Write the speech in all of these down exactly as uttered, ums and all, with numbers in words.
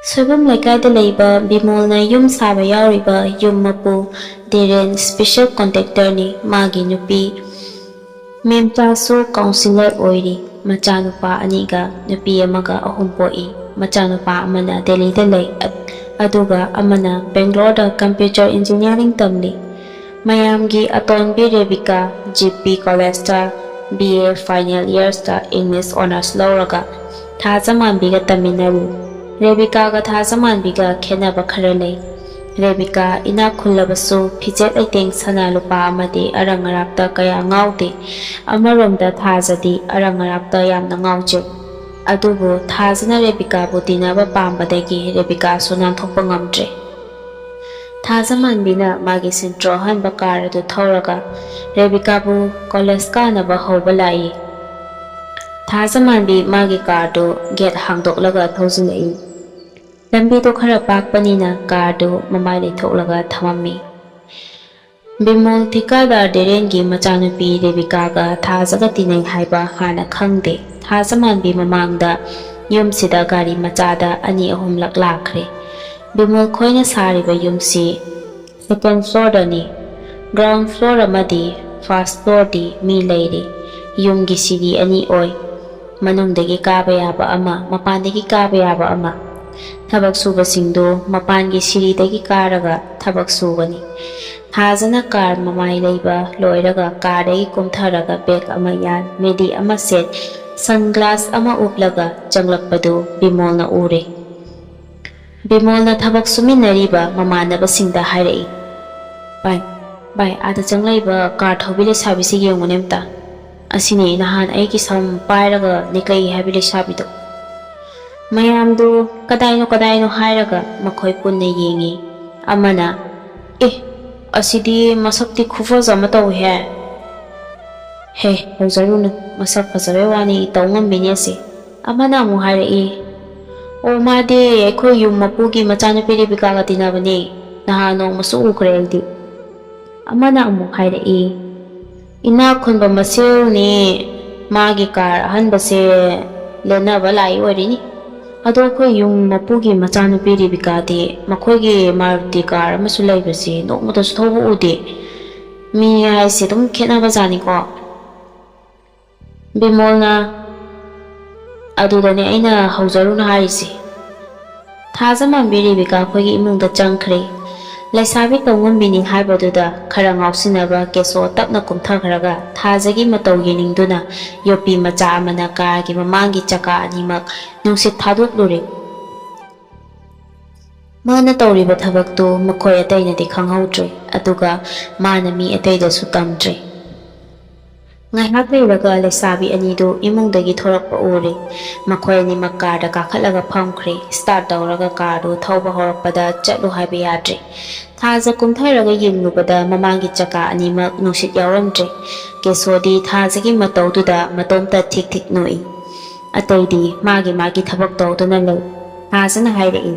ꯁꯣꯏꯕꯝ ꯂꯩꯀꯥꯏꯗ ꯂꯩꯕ ꯕꯤꯃꯣꯜꯅ ꯌꯨꯝ ꯁꯥꯕ ꯌꯥꯎꯔꯤꯕ ꯌꯨꯝ ꯃꯄꯨ ꯗꯤꯔꯦꯟ special contractorꯅꯤ꯫ ꯃꯥꯒꯤ ꯅꯨꯄꯤ ꯃꯦꯝꯆꯥꯁꯨ counsellor ꯑꯣꯏꯔꯤ꯫ ꯃꯆꯥꯅꯨꯄꯥ ꯑꯅꯤꯒ ꯅꯨꯄꯤ ꯑꯃꯒ ꯑꯍꯨꯝ ꯄꯣꯛꯏ꯫ ꯃꯆꯥꯅꯨꯄꯥ ꯑꯃꯅ ꯗꯦꯜꯂꯤꯗ ꯂꯩ, ꯑ-, ꯑꯗꯨꯒ ꯑꯃꯅ ꯕꯦꯡꯒ꯭ꯂꯣꯔꯗ computer engineering ꯇꯝꯂꯤ꯫ ꯃꯌꯥꯝꯒꯤ ꯑꯇꯣꯟꯕꯤ ꯔꯦꯕꯤꯀꯥ ꯖꯤ ꯄꯤ ꯀꯣꯂꯦꯖꯇ B A final yearsꯇ English honours ꯂꯧꯔꯒ ꯊꯥꯖꯃꯥꯟꯕꯤꯒ ꯇꯝꯃꯤꯟꯅꯔꯤ꯫ ꯔꯦꯕꯤꯀꯥꯒ ꯊꯥꯖꯃꯥꯟꯕꯤꯒ ꯈꯦꯠꯅꯕ ꯈꯔ ꯂꯩ꯫ ꯔꯦꯕꯤꯀꯥ ꯏꯅꯥꯛ ꯈꯨꯜꯂꯕꯁꯨ ꯐꯤꯖꯦꯠ ꯂꯩꯇꯦꯡ ꯁꯅꯥ ꯂꯨꯄꯥ ꯑꯃꯗꯤ ꯑꯔꯪ ꯑꯔꯥꯛꯇ ꯀꯌꯥ ꯉꯥꯎꯗꯦ꯫ ꯑꯃꯔꯣꯝꯗ ꯊꯥꯖꯗꯤ ꯑꯔꯪ ꯑꯔꯥꯛꯇ ꯌꯥꯝꯅ ꯉꯥꯎꯖꯩ꯫ ꯑꯗꯨꯕꯨ ꯊꯥꯖꯅ ꯔꯦꯕꯤꯀꯥꯕꯨ ꯇꯤꯟꯅꯕ ꯄꯥꯝꯕꯗꯒꯤ ꯔꯦꯕꯤꯀꯥꯁꯨ ꯅꯥꯟꯊꯣꯛꯄ ꯉꯝꯗ꯭ꯔꯦ꯫ ꯊꯥꯖꯃꯥꯟꯕꯤꯅ ꯃꯥꯒꯤ ꯁꯦꯟꯇ꯭ꯔꯣ ꯑꯍꯟꯕ ꯀꯥꯔ ꯑꯗꯨ ꯊꯧꯔꯒ ꯔꯦꯕꯤꯀꯥꯕꯨ ꯀꯣꯂꯦꯖ ꯀꯥꯅꯕ ꯍꯧꯕ ꯂꯥꯛꯏ꯫ ꯊꯥꯖꯃꯥꯟꯕꯤ ꯃꯥꯒꯤ ꯀꯥꯔꯗꯨ ꯒꯦꯠ ꯍꯥꯡꯗꯣꯛꯂꯒ ꯊꯧꯖꯤꯜꯂꯛꯏ꯫ ꯂꯝꯕꯤꯗꯨ ꯈꯔ ꯄꯥꯛꯄꯅꯤꯅ ꯀꯥꯔꯗꯨ ꯃꯃꯥꯏ ꯂꯩꯊꯣꯛꯂꯒ ꯊꯝꯃꯝꯃꯤ꯫ ꯕꯤꯃꯣꯜ ꯊꯤꯀꯥꯗꯥꯔ ꯗꯦꯔꯦꯟꯒꯤ ꯃꯆꯥꯅꯨꯄꯤ ꯔꯦꯕꯤꯀꯥꯒ ꯊꯥꯖꯒ ꯇꯤꯟꯅꯩ ꯍꯥꯏꯕ ꯍꯥꯟꯅ ꯈꯪꯗꯦ꯫ ꯊꯥꯖꯃꯥꯟꯕꯤ ꯃꯃꯥꯡꯗ ꯌꯨꯝꯁꯤꯗ ꯒꯥꯔꯤ ꯃꯆꯥꯗ ꯑꯅꯤ ꯑꯍꯨꯝꯂꯛ ꯂꯥꯛꯈ꯭ꯔꯦ꯫ ꯕꯤꯃꯣꯜ ꯈꯣꯏꯅ ꯁꯥꯔꯤꯕ ꯌꯨꯝꯁꯤ second floorꯗꯅꯤ꯫ Ground floor ꯑꯃꯗꯤ first floorꯗꯤ ꯃꯤ ꯂꯩꯔꯤ꯫ ꯌꯨꯝꯒꯤ ꯁꯤꯔꯤ ꯑꯅꯤ ꯑꯣꯏ꯫ ꯃꯅꯨꯡꯗꯒꯤ ꯀꯥꯕ ꯌꯥꯕ ꯑꯃ, ꯃꯄꯥꯟꯗꯒꯤ ꯀꯥꯕ ꯌꯥꯕ ꯑꯃ꯫ ꯊꯕꯛ ꯁꯨꯕꯁꯤꯡꯗꯨ ꯃꯄꯥꯟꯒꯤ ꯁꯤꯔꯤꯗꯒꯤ ꯀꯥꯔꯒ ꯊꯕꯛ ꯁꯨꯒꯅꯤ꯫ ꯊꯥꯖꯅ ꯀꯥꯔ ꯃꯃꯥꯏ ꯂꯩꯕ ꯂꯣꯏꯔꯒ ꯀꯥꯔꯗꯒꯤ ꯀꯨꯝꯊꯔꯒ bag ꯑꯃ ꯌꯥꯟ, ꯃꯦꯗꯤ ꯑꯃ ꯁꯦꯠ, sunglass ꯑꯃ ꯎꯞꯂꯒ ꯆꯪꯂꯛꯄꯗꯨ ꯕꯤꯃꯣꯜꯅ ꯎꯔꯦ꯫ ꯕꯤꯃꯣꯜꯅ ꯊꯕꯛ ꯁꯨꯃꯤꯟꯅꯔꯤꯕ ꯃꯃꯥꯟꯅꯕꯁꯤꯡꯗ ꯍꯥꯏꯔꯛꯏ, "ꯚꯥꯏ, ꯚꯥꯏ, ꯑꯥꯗ ꯆꯪꯂꯛꯏꯕ ꯀꯥꯔ ꯊꯧꯕꯤ ꯂꯩꯁꯥꯕꯤꯁꯤ ꯌꯦꯡꯉꯨꯅꯦ ꯑꯝꯇ꯫ ꯑꯁꯤꯅꯤ ꯅꯍꯥꯟ ꯑꯩꯒꯤ ꯁꯝ ꯄꯥꯏꯔꯒ ꯅꯤꯛꯂꯛꯏ ꯍꯥꯏꯕꯤ ꯂꯩꯁꯥꯕꯤꯗꯣ꯫" ꯃꯌꯥꯝꯗꯨ ꯀꯗꯥꯏꯅꯣ ꯀꯗꯥꯏꯅꯣ ꯍꯥꯏꯔꯒ ꯃꯈꯣꯏ ꯄꯨꯟꯅ ꯌꯦꯡꯉꯤ꯫ ꯑꯃꯅ, "ꯑꯦ, ꯑꯁꯤꯗꯤ ꯃꯁꯛꯇꯤ ꯈꯨꯐꯖ ꯑꯃ ꯇꯧꯏꯍꯦ꯫" "ꯍꯦ, ꯇꯧꯖꯔꯨꯅꯨ, ꯃꯁꯛ ꯐꯖꯕꯩ ꯋꯥꯅꯤ, ꯇꯧ ꯉꯝꯃꯤꯅꯦ ꯑꯁꯤ꯫" ꯑꯃꯅ ꯑꯃꯨꯛ ꯍꯥꯏꯔꯛꯏ, "ꯑꯣ, ꯃꯥꯗꯤ ꯑꯩꯈꯣꯏ ꯌꯨꯝ ꯃꯄꯨꯒꯤ ꯃꯆꯥꯅꯨꯄꯤ ꯔꯦꯕꯤꯀꯥꯒ ꯇꯤꯟꯅꯕꯅꯦ, ꯅꯍꯥꯟ ꯅꯣꯡꯃꯁꯨ ꯎꯈ꯭ꯔꯦ ꯑꯩꯗꯤ꯫" ꯑꯃꯅ ꯑꯃꯨꯛ ꯍꯥꯏꯔꯛꯏ, "ꯏꯅꯥꯛ ꯈꯨꯟꯕ ꯃꯁꯦꯜꯅꯤ, ꯃꯥꯒꯤ ꯀꯥꯔ ꯑꯍꯟꯕꯁꯦ ꯂꯦꯟꯅꯕ ꯂꯥꯛꯏ ꯑꯣꯏꯔꯤꯅꯤ꯫" ꯑꯗꯣ ꯑꯩꯈꯣꯏ ꯌꯨꯝ ꯃꯄꯨꯒꯤ ꯃꯆꯥꯅꯨꯄꯤ ꯔꯦꯕꯤꯀꯥꯗꯤ ꯃꯈꯣꯏꯒꯤ ꯃꯥꯔꯨꯇꯤ ꯀꯥꯔ ꯑꯃꯁꯨ ꯂꯩꯕꯁꯤ ꯅꯣꯡꯃꯇꯁꯨ ꯊꯧꯕ ꯎꯗꯦ꯫ ꯃꯤ ꯍꯥꯏꯁꯦ ꯑꯗꯨꯝ ꯈꯦꯠꯅꯕꯖꯥꯠꯅꯤꯀꯣ꯫ ꯕꯤꯃꯣꯜꯅ, "ꯑꯗꯨꯗꯅꯦ ꯑꯩꯅ ꯍꯧꯖꯔꯨꯅ ꯍꯥꯏꯔꯤꯁꯦ꯫" ꯊꯥꯖꯃꯟꯕꯤ ꯔꯦꯕꯤꯀꯥ ꯑꯩꯈꯣꯏꯒꯤ ꯏꯃꯨꯡꯗ ꯆꯪꯈ꯭ꯔꯦ꯫ ꯂꯩꯁꯥꯕꯤ ꯇꯧꯉꯝꯕꯤꯅꯤ ꯍꯥꯏꯕꯗꯨꯗ ꯈꯔ ꯉꯥꯎꯁꯤꯟꯅꯕ ꯀꯦꯁꯣ ꯇꯞꯅ ꯀꯨꯝꯊꯈ꯭ꯔꯒ ꯊꯥꯖꯒꯤ ꯃꯇꯧ ꯌꯦꯡꯅꯤꯡꯗꯨꯅ ꯌꯣꯠꯄꯤ ꯃꯆꯥ ꯑꯃꯅ ꯀꯥꯔꯒꯤ ꯃꯃꯥꯡꯒꯤ ꯆꯀꯥ ꯑꯅꯤꯃꯛ ꯅꯨꯡꯁꯤꯠ ꯊꯥꯗꯣꯛꯂꯨꯔꯦ꯫ ꯃꯥꯅ ꯇꯧꯔꯤꯕ ꯊꯕꯛꯇꯨ ꯃꯈꯣꯏ ꯑꯇꯩꯅꯗꯤ ꯈꯪꯍꯧꯗ꯭ꯔꯦ, ꯑꯗꯨꯒ ꯃꯥꯅ ꯃꯤ ꯑꯇꯩꯗꯁꯨ ꯇꯝꯗ꯭ꯔꯦ꯫ ꯉꯥꯏꯍꯥꯛ ꯂꯩꯔꯒ ꯂꯩꯁꯥꯕꯤ ꯑꯅꯤꯗꯨ ꯏꯃꯨꯡꯗꯒꯤ ꯊꯣꯔꯛꯄ ꯎꯔꯦ꯫ ꯃꯈꯣꯏ ꯑꯅꯤꯃꯛ ꯀꯥꯔꯗ ꯀꯥꯈꯠꯂꯒ ꯐꯝꯈ꯭ꯔꯦ꯫ ꯁ꯭ꯇꯥꯔꯠ ꯇꯧꯔꯒ ꯀꯥꯔꯗꯨ ꯊꯧꯕ ꯍꯧꯔꯛꯄꯗ ꯆꯠꯂꯨ ꯍꯥꯏꯕ ꯌꯥꯗ꯭ꯔꯦ꯫ ꯊꯥꯖ ꯀꯨꯝꯊꯔꯒ ꯌꯦꯡꯂꯨꯕꯗ ꯃꯃꯥꯡꯒꯤ ꯆꯀꯥ ꯑꯅꯤꯃꯛ ꯅꯨꯡꯁꯤꯠ ꯌꯥꯎꯔꯝꯗ꯭ꯔꯦ꯫ ꯀꯦꯁꯣꯗꯤ ꯊꯥꯖꯒꯤ ꯃꯇꯧꯗꯨꯗ ꯃꯇꯣꯝꯇ ꯊꯤꯛ ꯊꯤꯛ ꯅꯣꯛꯏ꯫ ꯑꯇꯩꯗꯤ ꯃꯥꯒꯤ ꯃꯥꯒꯤ ꯊꯕꯛ ꯇꯧꯗꯨꯅ ꯂꯩ꯫ ꯊꯥꯖꯅ ꯍꯥꯏꯔꯛꯏ,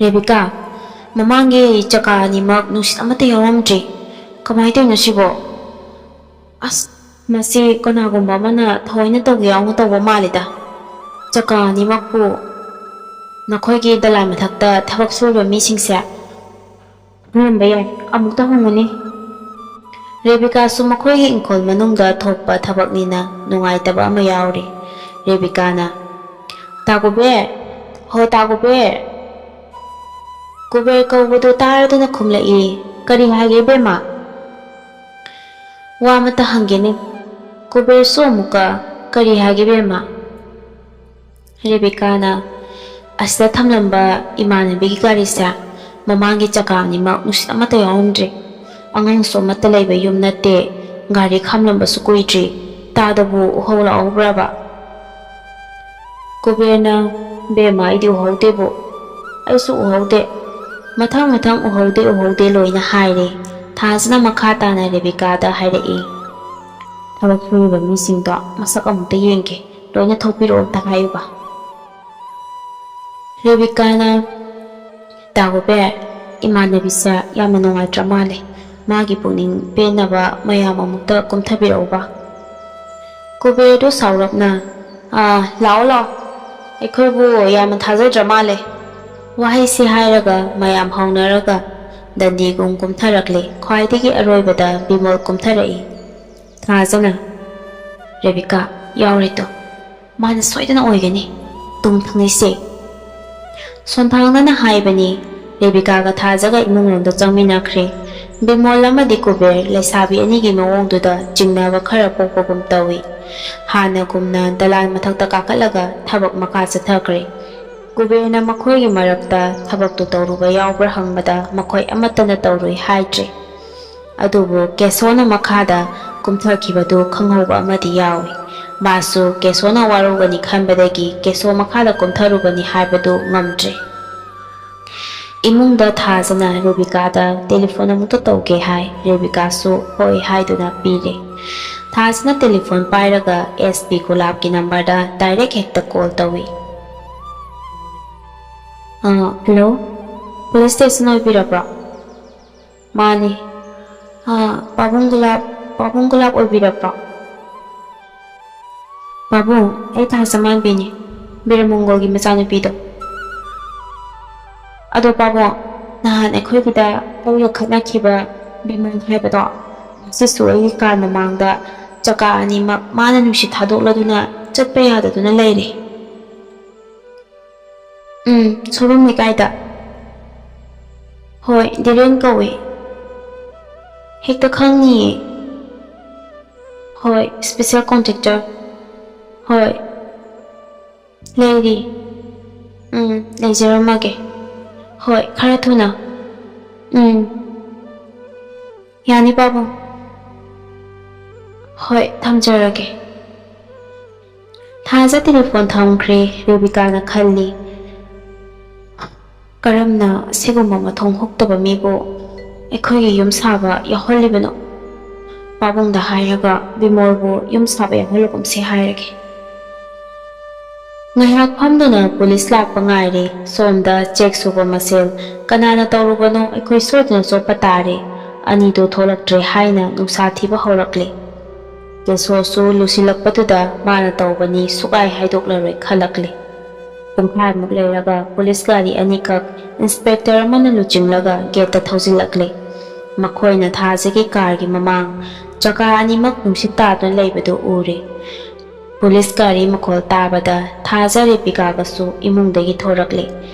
"ꯔꯦꯕꯤꯀꯥ, ꯃꯃꯥꯡꯒꯤ ꯆꯀꯥ ꯑꯅꯤꯃꯛ ꯅꯨꯡꯁꯤꯠ ꯑꯃꯠꯇ ꯌꯥꯎꯔꯝꯗ꯭ꯔꯤ꯫ ꯀꯃꯥꯏꯅ ꯇꯧꯔꯤꯅꯣ ꯁꯤꯕꯣ? ꯑꯁ, ꯃꯁꯤ ꯀꯅꯥꯒꯨꯝꯕ ꯑꯃꯅ ꯊꯑꯣꯏꯅ ꯇꯧꯒꯦ ꯌꯥꯎꯅ ꯇꯧꯕ ꯃꯥꯜꯂꯤꯗ꯫ ꯆꯀꯥ ꯑꯅꯤꯃꯛꯄꯨ ꯅꯈꯣꯏꯒꯤ ꯗꯂꯥꯏ ꯃꯊꯛꯇ ꯊꯕꯛ ꯁꯨꯔꯤꯕ ꯃꯤꯁꯤꯡꯁꯦ ꯈꯪꯂꯝꯕ ꯌꯥꯏ꯫ ꯑꯃꯨꯛꯇ ꯍꯪꯉꯨꯅꯦ꯫" ꯔꯦꯕꯤꯀꯥꯁꯨ ꯃꯈꯣꯏꯒꯤ ꯏꯪꯈꯣꯜ ꯃꯅꯨꯡꯗ ꯊꯣꯛꯄ ꯊꯕꯛꯅꯤꯅ ꯅꯨꯡꯉꯥꯏꯇꯕ ꯑꯃ ꯌꯥꯎꯔꯤ꯫ ꯔꯦꯕꯤꯀꯥꯅ, "ꯇꯥꯒꯨꯕꯦ, ꯍꯣ ꯇꯥꯒꯨꯕꯦ!" ꯀꯨꯕꯦꯔ ꯀꯧꯕꯗꯨ ꯇꯥꯔꯗꯨꯅ ꯈꯨꯝꯂꯛꯏ, "ꯀꯔꯤ ꯍꯥꯏꯒꯦ ꯏꯕꯦꯝꯃ?" "ꯋꯥ ꯑꯃꯇ ꯍꯪꯒꯦꯅꯦ꯫" ꯀꯨꯕꯦꯔꯁꯨ ꯑꯃꯨꯛꯀ, "ꯀꯔꯤ ꯍꯥꯏꯒꯦ ꯏꯕꯦꯝꯃ?" ꯔꯦꯕꯤꯀꯥꯅ, "ꯑꯁꯤꯗ ꯊꯝꯂꯝꯕ ꯏꯃꯥꯟꯅꯕꯤꯒꯤ ꯒꯥꯔꯤꯁꯦ ꯃꯃꯥꯡꯒꯤ ꯆꯀꯥ ꯑꯅꯤꯃꯛ ꯅꯨꯡꯁꯤꯠ ꯑꯃꯠꯇ ꯌꯥꯎꯔꯝꯗ꯭ꯔꯦ꯫ ꯑꯉꯥꯡꯁꯨ ꯑꯃꯠꯇ ꯂꯩꯕ ꯌꯨꯝ ꯅꯠꯇꯦ꯫ ꯒꯥꯔꯤ ꯈꯥꯝꯂꯝꯕꯁꯨ ꯀꯨꯏꯗ꯭ꯔꯤ꯫ ꯇꯥꯗꯕꯨ ꯎꯍꯧ ꯂꯥꯛꯍꯧꯕ꯭ꯔꯕ?" ꯀꯨꯕꯦꯔꯅ, "ꯕꯦꯝꯃ, ꯑꯩꯗꯤ ꯎꯍꯧꯗꯦꯕꯨ꯫ ꯑꯩꯁꯨ ꯎꯍꯧꯗꯦ꯫ ꯃꯊꯪ ꯃꯊꯪ ꯎꯍꯧꯗꯦ, ꯎꯍꯧꯗꯦ ꯂꯣꯏꯅ ꯍꯥꯏꯔꯦ꯫" ꯊꯥꯖꯅ ꯃꯈꯥ ꯇꯥꯅ ꯔꯦꯕꯤꯀꯥꯗ ꯍꯥꯏꯔꯛꯏ, "ꯊꯕꯛ ꯁꯨꯔꯤꯕ ꯃꯤꯁꯤꯡꯗꯣ ꯃꯁꯛ ꯑꯃꯨꯛꯇ ꯌꯦꯡꯒꯦ꯫ ꯂꯣꯏꯅ ꯊꯣꯛꯄꯤꯔꯛꯑꯣ ꯑꯝꯇ ꯍꯥꯏꯌꯨꯕ꯫" ꯔꯦꯕꯤꯀꯥꯅ, "ꯇꯥꯒꯨꯕꯦ, ꯏꯃꯥꯟꯅꯕꯤꯁꯦ ꯌꯥꯝꯅ ꯅꯨꯡꯉꯥꯏꯇ꯭ꯔ ꯃꯥꯜꯂꯦ꯫ ꯃꯥꯒꯤ ꯄꯨꯛꯅꯤꯡ ꯄꯦꯟꯅꯕ ꯃꯌꯥꯝ ꯑꯃꯨꯛꯇ ꯀꯨꯝꯊꯕꯤꯔꯛꯎꯕ꯫" ꯀꯨꯕꯦꯔꯗꯨ ꯁꯥꯎꯔꯞꯅ, "ꯑꯥ, ꯂꯥꯛꯑꯣ, ꯂꯥꯛꯑꯣ꯫ ꯑꯩꯈꯣꯏꯕꯨ ꯌꯥꯝꯅ ꯊꯥꯖꯗ꯭ꯔ ꯃꯥꯜꯂꯦ꯫ ꯋꯥꯍꯩꯁꯤ ꯍꯥꯏꯔꯒ ꯃꯌꯥꯝ ꯍꯧꯅꯔꯒ ꯗꯟꯗꯤꯒꯨꯝ ꯀꯨꯝꯊꯔꯛꯂꯦ꯫ ꯈ꯭ꯋꯥꯏꯗꯒꯤ ꯑꯔꯣꯏꯕꯗ ꯕꯤꯃꯣꯜ ꯀꯨꯝꯊꯔꯛꯏ꯫ ꯊꯥꯖꯅ, "ꯔꯦꯕꯤꯀꯥ ꯌꯥꯎꯔꯦ ꯇꯣ꯫ ꯃꯥꯅ ꯁꯣꯏꯗꯅ ꯑꯣꯏꯒꯅꯤ꯫ ꯇꯨꯝ ꯊꯪꯅꯤꯁꯦ꯫" ꯁꯣꯟꯊꯥꯡꯅꯅ ꯍꯥꯏꯕꯅꯤ꯫ ꯔꯦꯕꯤꯀꯥꯒ ꯊꯥꯖꯒ ꯏꯃꯨꯡꯂꯣꯝꯗ ꯆꯪꯃꯤꯟꯅꯈ꯭ꯔꯦ꯫ ꯕꯤꯃꯣꯜ ꯑꯃꯗꯤ ꯀꯨꯕꯦꯔ ꯂꯩꯁꯥꯕꯤ ꯑꯅꯤꯒꯤ ꯃꯑꯣꯡꯗꯨꯗ ꯆꯤꯡꯅꯕ ꯈꯔ ꯄꯣꯛꯄꯒꯨꯝ ꯇꯧꯏ꯫ ꯍꯥꯟꯅꯒꯨꯝꯅ ꯗꯂꯥꯟ ꯃꯊꯛꯇ ꯀꯥꯈꯠꯂꯒ ꯊꯕꯛ ꯃꯈꯥ ꯆꯠꯊꯈ꯭ꯔꯦ꯫ ꯀꯨꯕꯦꯔꯅ ꯃꯈꯣꯏꯒꯤ ꯃꯔꯛꯇ ꯊꯕꯛꯇꯨ ꯇꯧꯔꯨꯕ ꯌꯥꯎꯕ꯭ꯔꯥ ꯍꯪꯕꯗ ꯃꯈꯣꯏ ꯑꯃꯠꯇꯅ ꯇꯧꯔꯨꯏ ꯍꯥꯏꯗ꯭ꯔꯦ꯫ ꯑꯗꯨꯕꯨ ꯀꯦꯁꯣꯅ ꯃꯈꯥꯗ ꯀꯨꯝꯊꯈꯤꯕꯗꯨ ꯈꯪꯍꯧꯕ ꯑꯃꯗꯤ ꯌꯥꯎꯏ꯫ ꯃꯥꯁꯨ ꯀꯦꯁꯣꯅ ꯋꯥꯔꯧꯒꯅꯤ ꯈꯟꯕꯗꯒꯤ ꯀꯦꯁꯣ ꯃꯈꯥꯗ ꯀꯨꯝꯊꯔꯨꯕꯅꯤ ꯍꯥꯏꯕꯗꯨ ꯉꯝꯗ꯭ꯔꯦ꯫ ꯏꯃꯨꯡꯗ ꯊꯥꯖꯅ ꯔꯦꯕꯤꯀꯥꯗ ꯇꯦꯂꯤꯐꯣꯟ ꯑꯃꯨꯛꯇ ꯇꯧꯒꯦ ꯍꯥꯏ꯫ ꯔꯦꯕꯤꯀꯥꯁꯨ ꯍꯣꯏ ꯍꯥꯏꯗꯨꯅ ꯄꯤꯔꯦ꯫ ꯊꯥꯖꯅ ꯇꯦꯂꯤꯐꯣꯟ ꯄꯥꯏꯔꯒ ꯑꯦꯁ ꯄꯤ ꯒꯨꯂꯥꯞꯀꯤ ꯅꯝꯕꯔꯗ ꯗꯥꯏꯔꯦꯛ ꯍꯦꯛꯇ ꯀꯣꯜ ꯇꯧꯏ꯫ "ꯑ, ꯍꯜꯂꯣ, ꯄꯨꯂꯤꯁ ꯁ꯭ꯇꯦꯁꯟ ꯑꯣꯏꯕꯤꯔꯕ꯭ꯔꯣ?" "ꯃꯥꯅꯤ꯫ ꯑ, ꯄꯥꯕꯨꯡ ꯒꯨꯂꯥꯞ, ꯄꯥꯕꯨꯡ ꯒꯨꯂꯥꯞ ꯑꯣꯏꯕꯤꯔꯕ꯭ꯔꯣ?" "ꯄꯥꯕꯨꯡ, ꯑꯩ ꯊꯥꯖꯃꯥꯟꯕꯤꯅꯤ, ꯕꯤꯔꯃꯪꯒꯣꯜꯒꯤ ꯃꯆꯥꯅꯨꯄꯤꯗꯣ꯫ ꯑꯗꯣ ꯄꯥꯕꯨꯡ, ꯅꯍꯥꯟ ꯑꯩꯈꯣꯏꯒꯤꯗ ꯑꯩꯒ ꯈꯠꯅꯈꯤꯕ ꯕꯤꯃꯣꯜ ꯍꯥꯏꯕꯗꯣ, ꯉꯁꯤꯁꯨ ꯑꯩꯒꯤ ꯀꯥꯔ ꯃꯃꯥꯡꯗ ꯆꯀꯥ ꯑꯅꯤꯃꯛ ꯃꯥꯅ ꯅꯨꯡꯁꯤꯠ ꯊꯥꯗꯣꯛꯂꯗꯨꯅ ꯆꯠꯄ ꯌꯥꯗꯗꯨꯅ ꯂꯩꯔꯦ꯫" "ꯎꯝ, ꯁꯣꯔꯨꯝ ꯂꯩꯀꯥꯏꯗ꯫" "ꯍꯣꯏ, ꯙꯤꯔꯦꯟ ꯀꯧꯏ꯫" "ꯍꯦꯛꯇ ꯈꯪꯅꯤꯌꯦ꯫" "ꯍꯣꯏ, ꯁ꯭ꯄꯦꯁꯦꯜ ꯀꯣꯟꯇ꯭ꯔꯦꯛꯇꯔ꯫" "ꯍꯣꯏ, ꯂꯩꯔꯤ꯫" "ꯎꯝ, ꯂꯩꯖꯔꯝꯃꯒꯦ꯫" "ꯍꯣꯏ, ꯈꯔ ꯊꯨꯅ꯫" "ꯎꯝ, ꯌꯥꯅꯤ ꯄꯥꯕꯨꯡ꯫" "ꯍꯣꯏ, ꯊꯝꯖꯔꯒꯦ꯫" ꯊꯥꯖ ꯇꯦꯂꯤꯐꯣꯟ ꯊꯝꯈ꯭ꯔꯦ꯫ ꯔꯦꯕꯤꯀꯥꯅ ꯈꯜꯂꯤ, "ꯀꯔꯝꯅ ꯑꯁꯤꯒꯨꯝꯕ ꯃꯊꯣꯡ ꯍꯨꯛꯇꯕ ꯃꯤꯕꯨ ꯑꯩꯈꯣꯏꯒꯤ ꯌꯨꯝ ꯁꯥꯕ ꯌꯥꯎꯍꯜꯂꯤꯕꯅꯣ? ꯄꯥꯕꯨꯡꯗ ꯍꯥꯏꯔꯒ ꯕꯤꯃꯣꯜꯕꯨ ꯌꯨꯝ ꯁꯥꯕ ꯌꯥꯎꯍꯜꯂꯒꯨꯝꯁꯤ ꯍꯥꯏꯔꯒꯦ꯫" ꯉꯥꯏꯍꯥꯛ ꯐꯝꯗꯨꯅ ꯄꯨꯂꯤꯁ ꯂꯥꯛꯄ ꯉꯥꯏꯔꯦ꯫ ꯁꯣꯝꯗ ꯆꯦꯛ ꯁꯨꯕ ꯃꯁꯦꯜ, "ꯀꯅꯥꯅ ꯇꯧꯔꯨꯕꯅꯣ? ꯑꯩꯈꯣꯏ ꯁꯣꯏꯗꯅ ꯆꯣꯞꯄ ꯇꯥꯔꯦ꯫" ꯑꯅꯤꯗꯨ ꯊꯣꯛꯂꯛꯇ꯭ꯔꯦ ꯍꯥꯏꯅ ꯅꯨꯡꯁꯥ ꯊꯤꯕ ꯍꯧꯔꯛꯂꯦ꯫ ꯀꯦꯁꯣꯁꯨ ꯂꯨꯁꯤꯜꯂꯛꯄꯗꯨꯗ ꯃꯥꯅ ꯇꯧꯕꯅꯤ ꯁꯨꯛꯍꯥꯏ ꯍꯥꯏꯗꯣꯛꯂꯔꯣꯏ ꯈꯜꯂꯛꯂꯦ꯫ ꯄꯨꯡꯈꯥꯏꯃꯨꯛ ꯂꯩꯔꯒ ꯄꯨꯂꯤꯁ ꯒꯥꯔꯤ ꯑꯅꯤꯈꯛ ꯏꯟꯁꯄꯦꯛꯇꯔ ꯑꯃꯅ ꯂꯨꯆꯤꯡꯂꯒ ꯒꯦꯠꯇ ꯊꯧꯖꯤꯜꯂꯛꯂꯦ꯫ ꯃꯈꯣꯏꯅ ꯊꯥꯖꯒꯤ ꯀꯥꯔꯒꯤ ꯃꯃꯥꯡ ꯆꯀꯥ ꯑꯅꯤꯃꯛ ꯅꯨꯡꯁꯤꯠ ꯇꯥꯗꯨꯅ ꯂꯩꯕꯗꯨ ꯎꯔꯦ꯫ ꯄꯨꯂꯤꯁ ꯒꯥꯔꯤ ꯃꯈꯣꯜ ꯇꯥꯕꯗ ꯊꯥꯖ ꯔꯦꯕꯤꯀꯥꯒꯁꯨ ꯏꯃꯨꯡꯗꯒꯤ ꯊꯣꯔꯛꯂꯦ꯫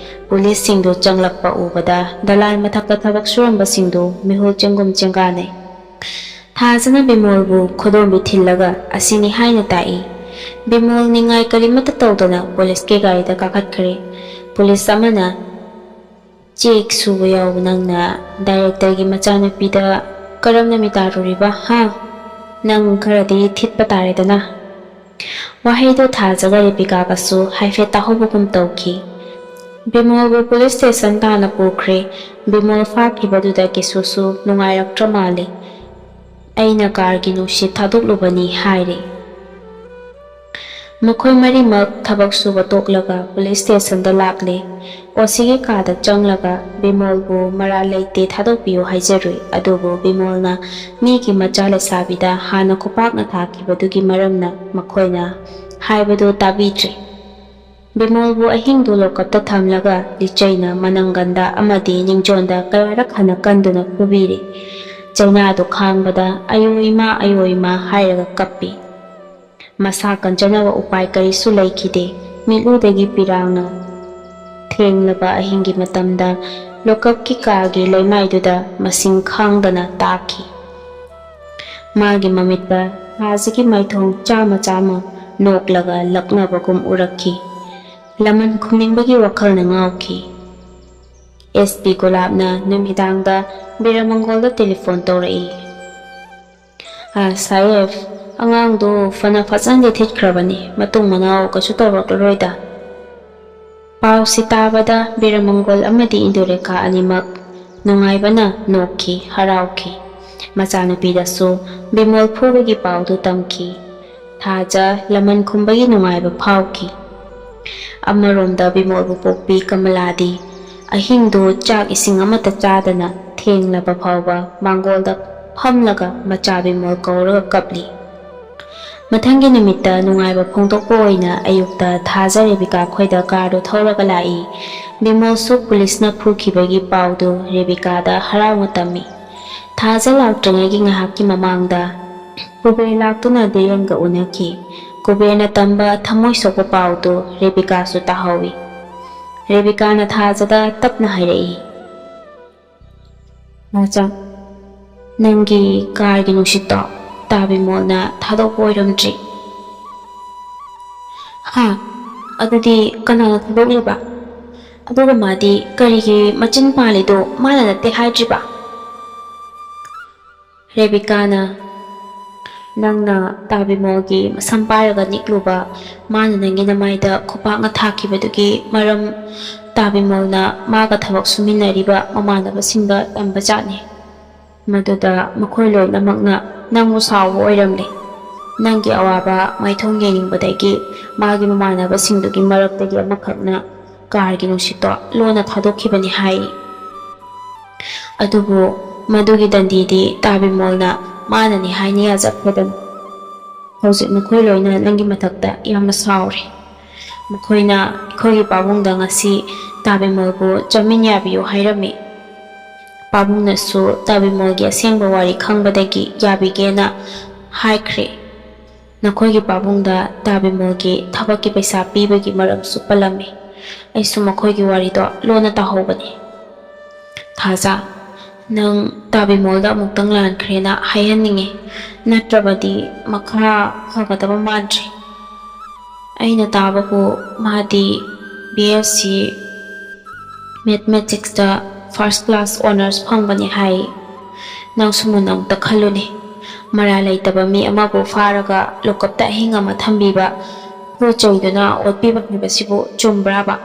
ꯄꯨꯂꯤꯁꯁꯤꯡꯗꯨ ꯆꯪꯂꯛꯄ ꯎꯕꯗ ꯗꯂꯥꯟ ꯃꯊꯛꯇ ꯊꯕꯛ ꯁꯨꯔꯝꯕꯁꯤꯡꯗꯨ ꯃꯤꯍꯨꯜ ꯆꯦꯡꯒꯨꯝ ꯆꯦꯡꯒꯥꯅꯩ꯫ ꯊꯥꯖꯅ ꯕꯤꯃꯣꯜꯕꯨ ꯈꯨꯗꯣꯝꯕꯤ ꯊꯤꯜꯂꯒ ꯑꯁꯤꯅꯤ ꯍꯥꯏꯅ ꯇꯥꯛꯏ꯫ ꯕꯤꯃꯣꯜ ꯅꯤꯡꯉꯥꯏ ꯀꯔꯤꯃꯠꯇ ꯇꯧꯗꯅ ꯄꯨꯂꯤꯁꯀꯤ ꯒꯥꯔꯤꯗ ꯀꯥꯈꯠꯈ꯭ꯔꯦ꯫ ꯄꯨꯂꯤꯁ ꯑꯃꯅ, "ꯆꯦꯛ ꯁꯨꯕ ꯌꯥꯎꯕ ꯅꯪꯅ ꯗꯥꯏꯔꯦꯛꯇꯔꯒꯤ ꯃꯆꯥꯅꯨꯄꯤꯗ ꯀꯔꯝꯅ ꯃꯤꯇꯥꯔꯨꯔꯤꯕ, ꯍꯥ? ꯅꯪ ꯈꯔꯗꯤ ꯊꯤꯠꯄ ꯇꯥꯔꯦꯗꯅ"꯫ ꯋꯥꯍꯩꯗꯨ ꯊꯥꯖꯒ ꯔꯦꯕꯤꯀꯥꯒꯁꯨ ꯍꯥꯏꯐꯦꯠ ꯇꯥꯍꯧꯕꯒꯨꯝ ꯇꯧꯈꯤ꯫ ꯕꯤꯃꯣꯜꯕꯨ ꯄꯨꯂꯤꯁ ꯁ꯭ꯇꯦꯁꯟ ꯇꯥꯟꯅ ꯄꯨꯈ꯭ꯔꯦ꯫ ꯕꯤꯃꯣꯜ ꯐꯥꯈꯤꯕꯗꯨꯗ ꯀꯦꯁꯨꯁꯨ ꯅꯨꯡꯉꯥꯏꯔꯛꯇ꯭ꯔ ꯃꯥꯜꯂꯦ꯫ "ꯑꯩꯅ ꯀꯥꯔꯒꯤ ꯅꯨꯡꯁꯤꯠ ꯊꯥꯗꯣꯛꯂꯨꯕꯅꯤ" ꯍꯥꯏꯔꯦ꯫ ꯃꯈꯣꯏ ꯃꯔꯤꯃꯛ ꯊꯕꯛ ꯁꯨꯕ ꯇꯣꯛꯂꯒ ꯄꯨꯂꯤꯁ ꯁ꯭ꯇꯦꯁꯟꯗ ꯂꯥꯛꯂꯦ꯫ ꯑꯣꯁꯤꯒꯤ ꯀꯥꯗ ꯆꯪꯂꯒ ꯕꯤꯃꯣꯜꯕꯨ ꯃꯔꯥꯜ ꯂꯩꯇꯦ ꯊꯥꯗꯣꯛꯄꯤꯌꯨ ꯍꯥꯏꯖꯔꯨꯏ, ꯑꯗꯨꯕꯨ ꯕꯤꯃꯣꯜꯅ ꯃꯤꯒꯤ ꯃꯆꯥ ꯂꯩꯁꯥꯕꯤꯗ ꯍꯥꯟꯅ ꯈꯨꯄꯥꯛꯅ ꯊꯥꯈꯤꯕꯗꯨꯒꯤ ꯃꯔꯝꯅ ꯃꯈꯣꯏꯅ ꯍꯥꯏꯕꯗꯨ ꯇꯥꯕꯤꯗ꯭ꯔꯦ꯫ ꯕꯤꯃꯣꯜꯕꯨ ꯑꯍꯤꯡꯗꯨ ꯂꯣꯀꯞꯇ ꯊꯝꯂꯒ ꯂꯤꯆꯩꯅ ꯃꯅꯪꯒꯟꯗ ꯑꯃꯗꯤ ꯅꯤꯡꯖꯣꯟꯗ ꯀꯌꯥꯔꯛ ꯍꯟꯅ ꯀꯟꯗꯨꯅ ꯐꯨꯕꯤꯔꯦ꯫ ꯆꯩꯅꯥꯗꯨ ꯈꯥꯡꯕꯗ "ꯑꯌꯣ ꯏꯃꯥ, ꯑꯌꯣ ꯏꯃꯥ" ꯍꯥꯏꯔꯒ ꯀꯞꯄꯤ꯫ ꯃꯁꯥ ꯀꯟꯖꯅꯕ ꯎꯄꯥꯏ ꯀꯔꯤꯁꯨ ꯂꯩꯈꯤꯗꯦ꯫ ꯃꯤꯠꯂꯨꯗꯒꯤ ꯄꯤꯔꯥꯡꯅ ꯊꯦꯡꯂꯕ ꯑꯍꯤꯡꯒꯤ ꯃꯇꯝꯗ ꯂꯣꯀꯞꯀꯤ ꯀꯥꯒꯤ ꯂꯩꯃꯥꯏꯗꯨꯗ ꯃꯁꯤꯡ ꯈꯥꯡꯗꯅ ꯇꯥꯈꯤ꯫ ꯃꯥꯒꯤ ꯃꯃꯤꯠꯇ ꯊꯥꯖꯒꯤ ꯃꯥꯏꯊꯣꯡ ꯆꯥꯝꯃ ꯆꯥꯝꯃ ꯅꯣꯛꯂꯒ ꯂꯛꯅꯕꯒꯨꯝ ꯎꯔꯛꯈꯤ꯫ ꯂꯃꯟ ꯈꯨꯝꯅꯤꯡꯕꯒꯤ ꯋꯥꯈꯜꯅ ꯉꯥꯎꯈꯤ꯫ ꯑꯦꯁ ꯄꯤ ꯒꯣꯂꯥꯞꯅ ꯅꯨꯃꯤꯗꯥꯡꯗ ꯕꯤꯔꯃꯪꯒꯣꯜꯗ ꯇꯦꯂꯤꯐꯣꯟ ꯇꯧꯔꯛꯏ꯫ "ꯑ, ꯁꯥꯍꯦꯕ, ꯑꯉꯥꯡꯗꯨ ꯐꯅ ꯐꯖꯅꯗꯤ ꯊꯤꯠꯈ꯭ꯔꯕꯅꯤ, ꯃꯇꯨꯡ ꯃꯅꯥꯎ ꯀꯩꯁꯨ ꯇꯧꯔꯛꯂꯔꯣꯏꯗ"꯫ ꯄꯥꯎꯁꯤ ꯇꯥꯕꯗ ꯕꯤꯔꯃꯪꯒꯣꯜ ꯑꯃꯗꯤ ꯏꯟꯗꯨꯔꯦꯈꯥ ꯑꯅꯤꯃꯛ ꯅꯨꯡꯉꯥꯏꯕꯅ ꯅꯣꯛꯈꯤ, ꯍꯔꯥꯎꯈꯤ꯫ ꯃꯆꯥꯅꯨꯄꯤꯗꯁꯨ ꯕꯤꯃꯣꯜ ꯐꯨꯕꯒꯤ ꯄꯥꯎꯗꯨ ꯇꯝꯈꯤ꯫ ꯊꯥꯖ ꯂꯃꯟ ꯈꯨꯝꯕꯒꯤ ꯅꯨꯡꯉꯥꯏꯕ ꯐꯥꯎꯈꯤ꯫ ꯑꯃꯔꯣꯝꯗ ꯕꯤꯃꯣꯜꯕꯨ ꯄꯣꯛꯄꯤ ꯀꯃꯂꯥꯗꯤ ꯑꯍꯤꯡꯗꯨ ꯆꯥꯛ ꯏꯁꯤꯡ ꯑꯃꯠꯇ ꯆꯥꯗꯅ ꯊꯦꯡꯂꯕ ꯐꯥꯎꯕ ꯃꯥꯡꯒꯣꯜꯗ ꯐꯝꯂꯒ ꯃꯆꯥ ꯕꯤꯃꯣꯜ ꯀꯧꯔꯒ ꯀꯞꯂꯤ꯫ ꯃꯊꯪꯒꯤ ꯅꯨꯃꯤꯠꯇ ꯅꯨꯡꯉꯥꯏꯕ ꯐꯣꯡꯗꯣꯛꯄ ꯑꯣꯏꯅ ꯑꯌꯨꯛꯇ ꯊꯥꯖ ꯔꯦꯕꯤꯀꯥ ꯈꯣꯏꯗ ꯀꯥꯔꯗꯨ ꯊꯧꯔꯒ ꯂꯥꯛꯏ꯫ ꯕꯤꯃꯣꯜꯁꯨ ꯄꯨꯂꯤꯁꯅ ꯐꯨꯈꯤꯕꯒꯤ ꯄꯥꯎꯗꯨ ꯔꯦꯕꯤꯀꯥꯗ ꯍꯔꯥꯎꯅ ꯇꯝꯃꯤ꯫ ꯊꯥꯖ ꯂꯥꯛꯇ꯭ꯔꯤꯉꯩꯒꯤ ꯉꯥꯏꯍꯥꯛꯀꯤ ꯃꯃꯥꯡꯗ ꯀꯨꯕꯦꯔ ꯂꯥꯛꯇꯨꯅ ꯗꯤꯔꯦꯟꯒ ꯎꯅꯈꯤ꯫ ꯀꯨꯕꯦꯔꯅ ꯇꯝꯕ ꯊꯃꯣꯏ ꯁꯣꯛꯄ ꯄꯥꯎꯗꯨ ꯔꯦꯕꯤꯀꯥꯁꯨ ꯇꯥꯍꯧꯏ꯫ ꯔꯦꯕꯤꯀꯥꯅ ꯊꯥꯖꯗ ꯇꯞꯅ ꯍꯥꯏꯔꯛꯏ, "ꯃꯆꯥ, ꯅꯪꯒꯤ ꯀꯥꯔꯒꯤ ꯅꯨꯡꯁꯤꯠꯇꯣ ꯇꯥꯕꯤꯃꯣꯜꯅ ꯊꯥꯗꯣꯛꯄ ꯑꯣꯏꯔꯝꯗ꯭ꯔꯤ?" "ꯍꯥ? ꯑꯗꯨꯗꯤ ꯀꯅꯥꯅ ꯊꯥꯗꯣꯛꯂꯤꯕ? ꯑꯗꯨꯒ ꯃꯥꯗꯤ ꯀꯔꯤꯒꯤ ꯃꯆꯤꯟ ꯄꯥꯜꯂꯤꯗꯣ ꯃꯥꯅ ꯅꯠꯇꯦ ꯍꯥꯏꯗ꯭ꯔꯤꯕ?" ꯔꯦꯕꯤꯀꯥꯅ, "ꯅꯪꯅ ꯇꯥꯕꯤꯃꯣꯜꯒꯤ ꯃꯁꯝ ꯄꯥꯏꯔꯒ ꯅꯤꯛꯂꯨꯕ, ꯃꯥꯅ ꯅꯪꯒꯤ ꯅꯃꯥꯏꯗ ꯈꯨꯄꯥꯛꯅ ꯊꯥꯈꯤꯕꯗꯨꯒꯤ ꯃꯔꯝ ꯇꯥꯕꯤꯃꯣꯜꯅ ꯃꯥꯒ ꯊꯕꯛ ꯁꯨꯃꯤꯟꯅꯔꯤꯕ ꯃꯃꯥꯟꯅꯕꯁꯤꯡꯗ ꯇꯝꯕ ꯖꯥꯠꯅꯤ꯫ ꯃꯗꯨꯗ ꯃꯈꯣꯏ ꯂꯣꯏꯅꯃꯛꯅ ꯅꯪꯕꯨ ꯁꯥꯎꯕ ꯑꯣꯏꯔꯝꯂꯦ꯫ ꯅꯪꯒꯤ ꯑꯋꯥꯕ ꯃꯥꯏꯊꯣꯡ ꯌꯦꯡꯅꯤꯡꯕꯗꯒꯤ ꯃꯥꯒꯤ ꯃꯃꯥꯟꯅꯕꯁꯤꯡꯗꯨꯒꯤ ꯃꯔꯛꯇꯒꯤ ꯑꯃꯈꯛꯅ ꯀꯥꯔꯒꯤ ꯅꯨꯡꯁꯤꯠꯇꯣ ꯂꯣꯟꯅ ꯊꯥꯗꯣꯛꯈꯤꯕꯅꯤ ꯍꯥꯏ꯫ ꯑꯗꯨꯕꯨ ꯃꯗꯨꯒꯤ ꯗꯟꯗꯤꯗꯤ ꯇꯥꯕꯤꯃꯣꯜꯅ ꯃꯥꯅꯅꯤ ꯍꯥꯏꯅ ꯌꯥꯖꯈ꯭ꯔꯗꯅ꯫ ꯍꯧꯖꯤꯛ ꯃꯈꯣꯏ ꯂꯣꯏꯅ ꯅꯪꯒꯤ ꯃꯊꯛꯇ ꯌꯥꯝꯅ ꯁꯥꯎꯔꯦ꯫ ꯃꯈꯣꯏꯅ ꯑꯩꯈꯣꯏꯒꯤ ꯄꯥꯕꯨꯡꯗ ꯉꯁꯤ ꯇꯥꯕꯤꯃꯣꯜꯕꯨ ꯆꯥꯃꯤꯟ ꯌꯥꯕꯤꯌꯨ ꯍꯥꯏꯔꯝꯃꯤ꯫ ꯄꯥꯕꯨꯡꯅꯁꯨ ꯇꯥꯕꯤꯃꯣꯜꯒꯤ ꯑꯁꯦꯡꯕ ꯋꯥꯔꯤ ꯈꯪꯕꯗꯒꯤ ꯌꯥꯕꯤꯒꯦꯅ ꯍꯥꯏꯈ꯭ꯔꯦ꯫ ꯅꯈꯣꯏꯒꯤ ꯄꯥꯕꯨꯡꯗ ꯇꯥꯕꯤꯃꯣꯜꯒꯤ ꯊꯕꯛꯀꯤ ꯄꯩꯁꯥ ꯄꯤꯕꯒꯤ ꯃꯔꯝꯁꯨ ꯄꯜꯂꯝꯃꯤ꯫ ꯑꯩꯁꯨ ꯃꯈꯣꯏꯒꯤ ꯋꯥꯔꯤꯗꯣ ꯂꯣꯟꯅ ꯇꯥꯍꯧꯕꯅꯤ꯫ ꯊꯥꯖ, ꯅꯪ ꯇꯥꯕꯤꯃꯣꯜꯗ ꯑꯃꯨꯛꯇꯪ ꯂꯥꯟꯈ꯭ꯔꯦꯅ ꯍꯥꯏꯍꯟꯅꯤꯡꯉꯤ, ꯅꯠꯇ꯭ꯔꯕꯗꯤ ꯃꯈꯥ ꯐꯒꯗꯕ ꯃꯥꯟꯗ꯭ꯔꯦ꯫ ꯑꯩꯅ ꯇꯥꯕꯕꯨ ꯃꯥꯗꯤ B S C Mathematicsꯇ first class honours ꯐꯪꯕꯅꯤ ꯍꯥꯏ꯫ ꯅꯪꯁꯨ ꯃꯨꯟꯅ ꯑꯃꯨꯛꯇ ꯈꯜꯂꯨꯅꯦ꯫ ꯃꯔꯥꯜ ꯂꯩꯇꯕ ꯃꯤ ꯑꯃꯕꯨ ꯐꯥꯔꯒ ꯂꯣꯀꯞꯇ ꯑꯍꯤꯡ ꯑꯃ ꯊꯝꯕꯤꯕ, ꯈꯨ ꯆꯩꯗꯨꯅ ꯑꯣꯠꯄꯤꯕ ꯍꯥꯏꯕꯁꯤꯕꯨ ꯆꯨꯝꯕ꯭ꯔꯥꯕ?"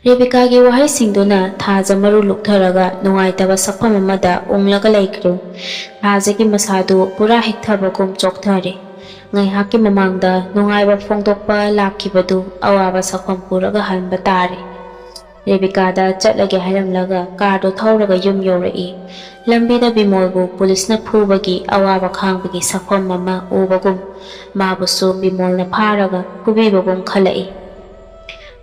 ꯔꯦꯕꯤꯀꯥꯒꯤ ꯋꯥꯍꯩꯁꯤꯡꯗꯨꯅ ꯊꯥꯖ ꯃꯔꯨ ꯂꯨꯛꯊꯔꯒ ꯅꯨꯡꯉꯥꯏꯇꯕ ꯁꯛꯐꯝ ꯑꯃꯗ ꯎꯪꯂꯒ ꯂꯩꯈ꯭ꯔꯦ꯫ ꯊꯥꯖꯒꯤ ꯃꯁꯥꯗꯨ ꯄꯨꯔꯥ ꯍꯤꯛꯊꯕꯒꯨꯝ ꯆꯣꯛꯊꯔꯦ꯫ ꯉꯥꯏꯍꯥꯛꯀꯤ ꯃꯃꯥꯡꯗ ꯅꯨꯡꯉꯥꯏꯕ ꯐꯣꯡꯗꯣꯛꯄ ꯂꯥꯛꯈꯤꯕꯗꯨ ꯑꯋꯥꯕ ꯁꯛꯐꯝ ꯄꯨꯔꯒ ꯍꯟꯕ ꯇꯥꯔꯦ꯫ ꯔꯦꯕꯤꯀꯥꯗ ꯆꯠꯂꯒꯦ ꯍꯥꯏꯔꯝꯂꯒ ꯀꯥꯔꯗꯨ ꯊꯧꯔꯒ ꯌꯨꯝ ꯌꯧꯔꯛꯏ꯫ ꯂꯝꯕꯤꯗ ꯕꯤꯃꯣꯜꯕꯨ ꯄꯨꯂꯤꯁꯅ ꯐꯨꯕꯒꯤ ꯑꯋꯥꯕ ꯈꯥꯡꯕꯒꯤ ꯁꯛꯐꯝ ꯑꯃ ꯎꯕꯒꯨꯝ ꯃꯥꯕꯨꯁꯨ ꯕꯤꯃꯣꯜꯅ ꯐꯥꯔꯒ ꯐꯨꯕꯤꯕꯒꯨꯝ ꯈꯜꯂꯛꯏ꯫